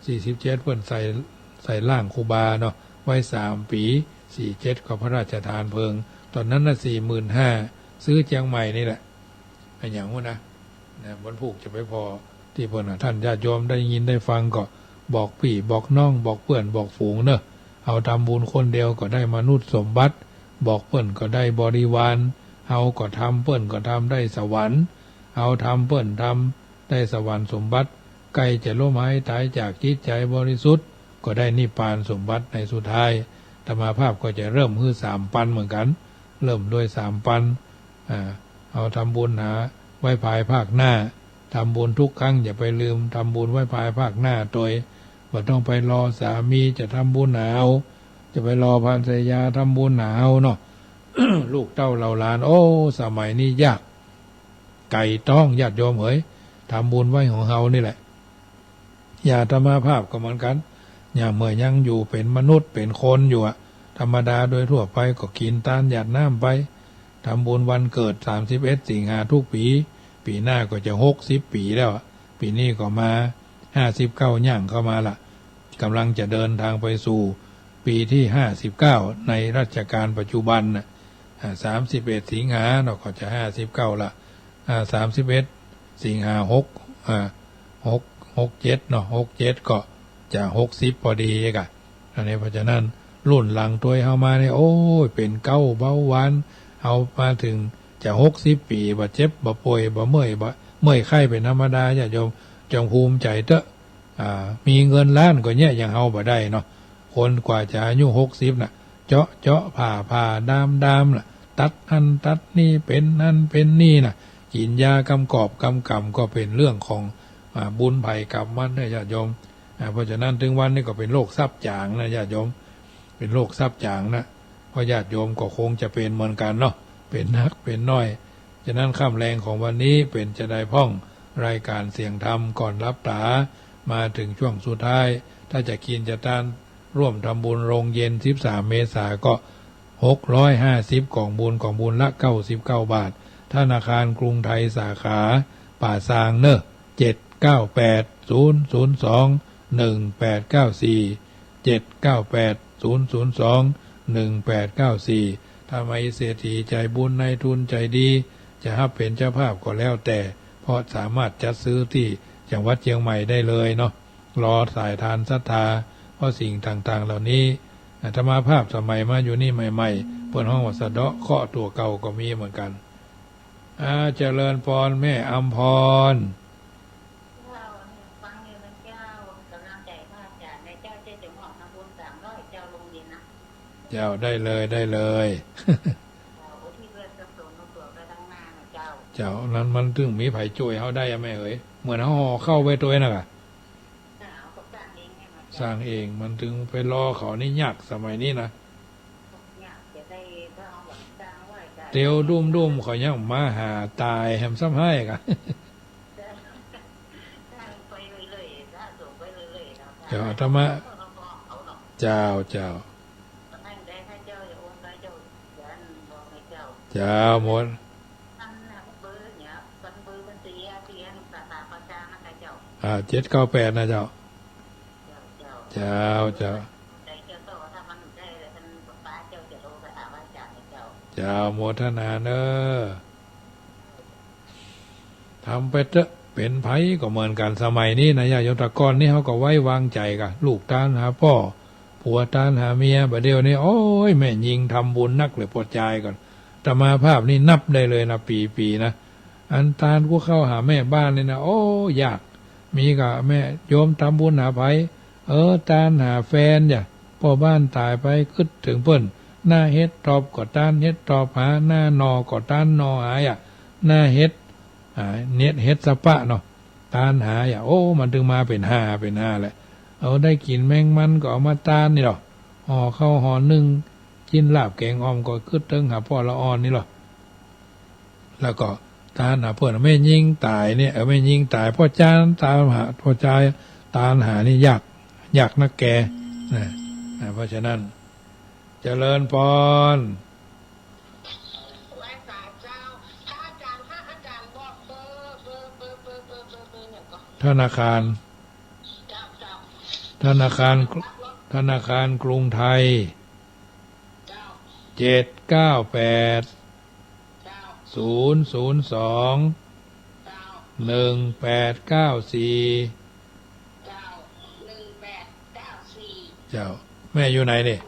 สี่สิบเจ็ด เปิ้นใส่ ใส่ร่างครูบาเนาะ ไว้สามปี๋ สี่เจ็ด ก็พระราชทานเพลิง ต๋อนนั้นน่ะ สี่หมื่นห้า ซื้อเจียงใหม่นี่แหละ อะหยังฮู้นะ นะ วันพูกจะไปผ่อตี้เปิ้นน่ะ ท่านญาติโยมได้ยินได้ฟังก็บอกปี้บอกน้อง บอกเปื้อนบอกฝูงเนาะ เฮาทำบุญคนเดียวก็ได้มนุษย์สมบัติ บอกเปิ้นก็ได้บริวาร เฮาก็ทำ เปิ้นก็ทำ ได้สวรรค์ เฮาทำ เปิ้นทำ ได้สวรรค์สมบัติ ใก้จะล้มหายต๋ายจากจิตใจ๋บริสุทธิ์ ก็ได้นิพพานสมบัติในสุดท้าย อาตมาภาพก็จะเริ่มหื้อสามปันเหมือนกั๋น เริ่มด้วยสามปัน อ่า เฮาทำบุญหาไว้ภายภาคหน้า ทำบุญทุกครั้งอย่าไปลืม ทำบุญไว้ภายภาคหน้าตวย บ่ต้องไปรอสามีจะทำบุญหาเฮา จะไปรอภรรยาทำบุญหาเฮาเนาะ ลูกเต้าเหล่าหลาน โอ้ สมัยนี้ยาก ไก่ต้อง ญาติโยมเหย ทำบุญไว้ของเฮานี่แหละ อย่างอาตมาภาพก็เหมือนกั๋น อย่างเมื่อยังอยู่เป๋นมนุษย์เป๋นคนอยู่อะ ธรรมดาโดยทั่วไปก็กิ๋นตานหยาดน้ำไป ทำบุญวันเกิดสามสิบเอ็ดสิงหาทุกปี๋ ปี๋หน้าก็จะหกสิบปี๋แล้วอะ ปี๋นี้ก็มาห้าสิบเก้าย่างเข้ามาละ ก่ำลังจะเดินทางไปสู่ปี๋ตี้ห้าสิบเก้าในรัชกาลปัจจุบันน่ะ อ่า สามสิบเอ็ดสิงหาเนาะ ก็จะห้าสิบเก้าละ อ่า สามสิบเอ็ดสิงหา หก อ่า หก หกเจ็ดเนาะ หกเจ็ดก็จะหกสิบพอดีกะ อันนี้เพราะฉะนั้นรุ่นหลังตวยเฮามาเนี่ย โอ้ย เป๋นเก๊าเบาหวาน เฮามาเถิงจะหกสิบปี๋ บ่เจ็บ บ่ป่วย บ่เมื่อย บ่เมื่อยไข้เป๋นธรรมดา ญาติโยมจงภูมิใจ๋เต๊อะ อ่า มีเงินล้านก็เยียะอย่างเฮาบ่ได้เนาะ คนกว่าจะอายุหกสิบน่ะ เจาะเจาะ ผ่าผ่า ดามดามน่ะ ตัดหั้นตัดนี่ เป๋นหั้นเป๋นนี่น่ะ กิ๋นยากำกอบกำก่ำก็เป๋นเรื่องของ อ่า บุญใผกรรมมันเนาะ ญาติโยม อ่า เพราะฉะนั้นเถิงวันนี้ก็เป๋นโรคซับจ๋างนะ ญาติโยม เป๋นโรคซับจ๋างนะ เพราะญาติโยมก็คงจะเป๋นเหมือนกั๋นเนาะ เป๋นนักเป๋นน้อย ฉะนั้นค่ำแลงของวันนี้เป๋นจาใดพ่อง รายก๋านเสียงธรรมก่อนหลับต๋า มาเถิงช่วงสุดท้าย ถ้าจะกิ๋นจะตานร่วมทำบุญโรงเย็นสิบสามเมษาก็ หกร้อยห้าสิบ ก๋องบุญ ก๋องบุญละเก้าสิบเก้าบาท ธนาคารกรุงไทยสาขาป่าซางเนาะ เจ็ดเก้าแปด ศูนย์ศูนย์สอง หนึ่งแปดเก้าสี่ เจ็ดเก้าแปด ศูนย์ศูนย์สอง หนึ่งแปดเก้าสี่ ถ้ามีเศรษฐีใจ๋บุญ นายทุนใจ๋ดี จะฮับเป๋นเจ้าภาพก็แล้วแต่ เพราะสามารถจัดซื้อตี้จังหวัดเจียงใหม่ได้เลยเนาะ รอสายทานศรัทธา เพราะสิ่งต่างๆ เหล่านี้ อาตมาภาพสมัยมาอยู่นี่ใหม่ๆ เปิ้นฮ้องว่าสะเดาะเคราะห์ตั๋วเก่าก็มีเหมือนกั๋น อ่า เจริญปอนแม่อำพร เจ้า ฟังอยู่นะเจ้า ก๋ำลังใจ๋พระอาจ๋ารย์นะเจ้า เจ้าจะมอบทำบุญสามร้อยเจ้า โรงเย็นนะ เจ้า ได้เลย ได้เลย เจ้า อุทิศส่วนกุศลส่วนไปตังหน้านะเจ้า เจ้า นั้นมันเถิงมีใผจ้วยเฮาได้อะแม่เหย เหมือนเฮาห่อข้าวไว้ตวยน่ะก่ะ เจ้า ก็สร้างเองเนี่ยนะเจ้า สร้างเอง มันเถิงไปรอเขานี่ยากสมัยนี้นะ ยากจะได้ ถ้าเอาหลังสร้างไว้ได้ เตียวดุ้มๆ เขายังมาหาต๋ายแหมซ้ำฮ้ายก่ะ เจ้า อาตมา เจ้า เจ้า เจ้า หมด อ่า เจ็ดเก้าแปด นะเจ้า เจ้า เจ้า เจ้า โมทนาเน้อ ทำไปเต๊อะ เป๋นใผก็เหมือนกั๋น สมัยนี้นะ ญาติโยม แต่ก่อนนี้เฮาก็ไว้วางใจ๋ก่ะ ลูกตานหาป้อ ผัวตานหาเมีย บ่าเดี่ยวนี้ โอ้ย แม่ญิงทำบุญนักเหลือปอดจายก่อน อาตมาภาพนี่นับได้เลยนะ ปีๆ นะ อันตานกู้ข้าวหาแม่บ้านนี่นะ โอ้ ยาก มีก่ะแม่โยมทำบุญหาใผ เออ ตานหาแฟนจ้ะ ป้อบ้านต๋ายไป กึ๊ดเถิงเปิ้น หน้าเฮ็ดทอบก็ตานเฮ็ดทอบหา หน้าหน่อก็ตานหน่อหาอะ หน้าเฮ็ด อ่า เฮ็ด เฮ็ดสะปะเนาะ ตานหาอะ โอ้ มันเถิงมาเป๋นห้า เป๋นห้าแหละ เอาได้กิ๋นแมงมันก็เอามาตานนี่ลอ ห่อข้าวห่อนึ่ง กิ๋นลาบแก๋งอ่อมก็กึ๊ดเถิงหาป้อละอ่อนนี่ลอ แล้วก็ตานหาเปิ้น แม่ญิงต๋ายเนี่ย เออ แม่ญิงต๋าย ป้อจายตานหา ป้อจายตานหานี่ยาก ยากนักแก นะ อ่า เพราะฉะนั้น เจริญปอน ไหว้สาเจ้า พระอาจ๋ารย์ พระอาจ๋ารย์บอกเบอร์ เบอร์ เบอร์ เบอร์ เบอร์ เบอร์ เบอร์หยังก่อ ธนาคาร เจ้า เจ้า ธนาคาร ธนาคารกรุงไทย เจ้า เจ็ดเก้าแปด เจ้า ศูนย์ศูนย์สอง เจ้า หนึ่งแปดเก้าสี่ เจ้า หนึ่งแปดเก้าสี่ เจ้า แม่อยู่ไหนนี่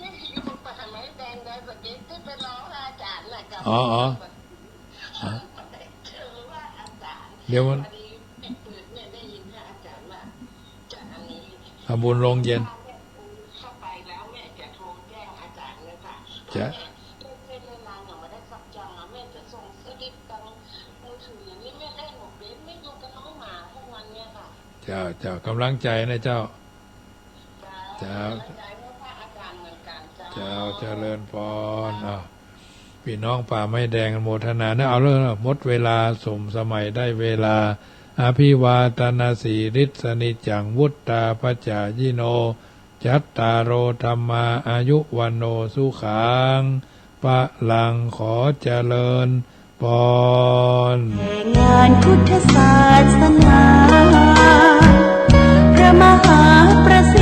แม่อยู่ป่าไม้แดงดอยสะเก็ดตี้ไปรอพระอาจ๋ารย์น่ะ กับ อ๋อ อ๋อ อ๋อ เจอว่าอาจ๋ารย์ เดี๋ยวมัน พอดีแม่เปิด แม่ได้ยินพระอาจ๋ารย์ว่า จะอันนี้ ทำบุญโรงเย็น เข้าไปแล้วแม่จะโทรแจ้งอาจ๋ารย์เลยค่ะ จ้ะ แม่ เส้นเวลายังไม่ได้สักจังอะ แม่จะส่งสลิปตังมือถือนี่แม่ได้หมดเลย แม่อยู่กับน้องหมาทุกวันเนี่ยค่ะ เจ้า เจ้า กำลังใจ๋นะเจ้า เจ้า เจ้า กำลังใจ๋ให้พระอาจ๋ารย์เหมือนกันเจ้า เจ้า เจริญพร อ่ะ ปี้น้องป่าไม้แดงอนุโมทนาเนาะ เอาเลย หมดเวลา สมสมัยได้เวลา อภิวาทนสีลิสสะนิจจัง วุฑฒาปจายิโน จัตตาโร ธัมมา อายุ วัณโณ สุขัง พลัง ขอเจริญพร แห่งานพุทธศาสนา พระมหาประสิท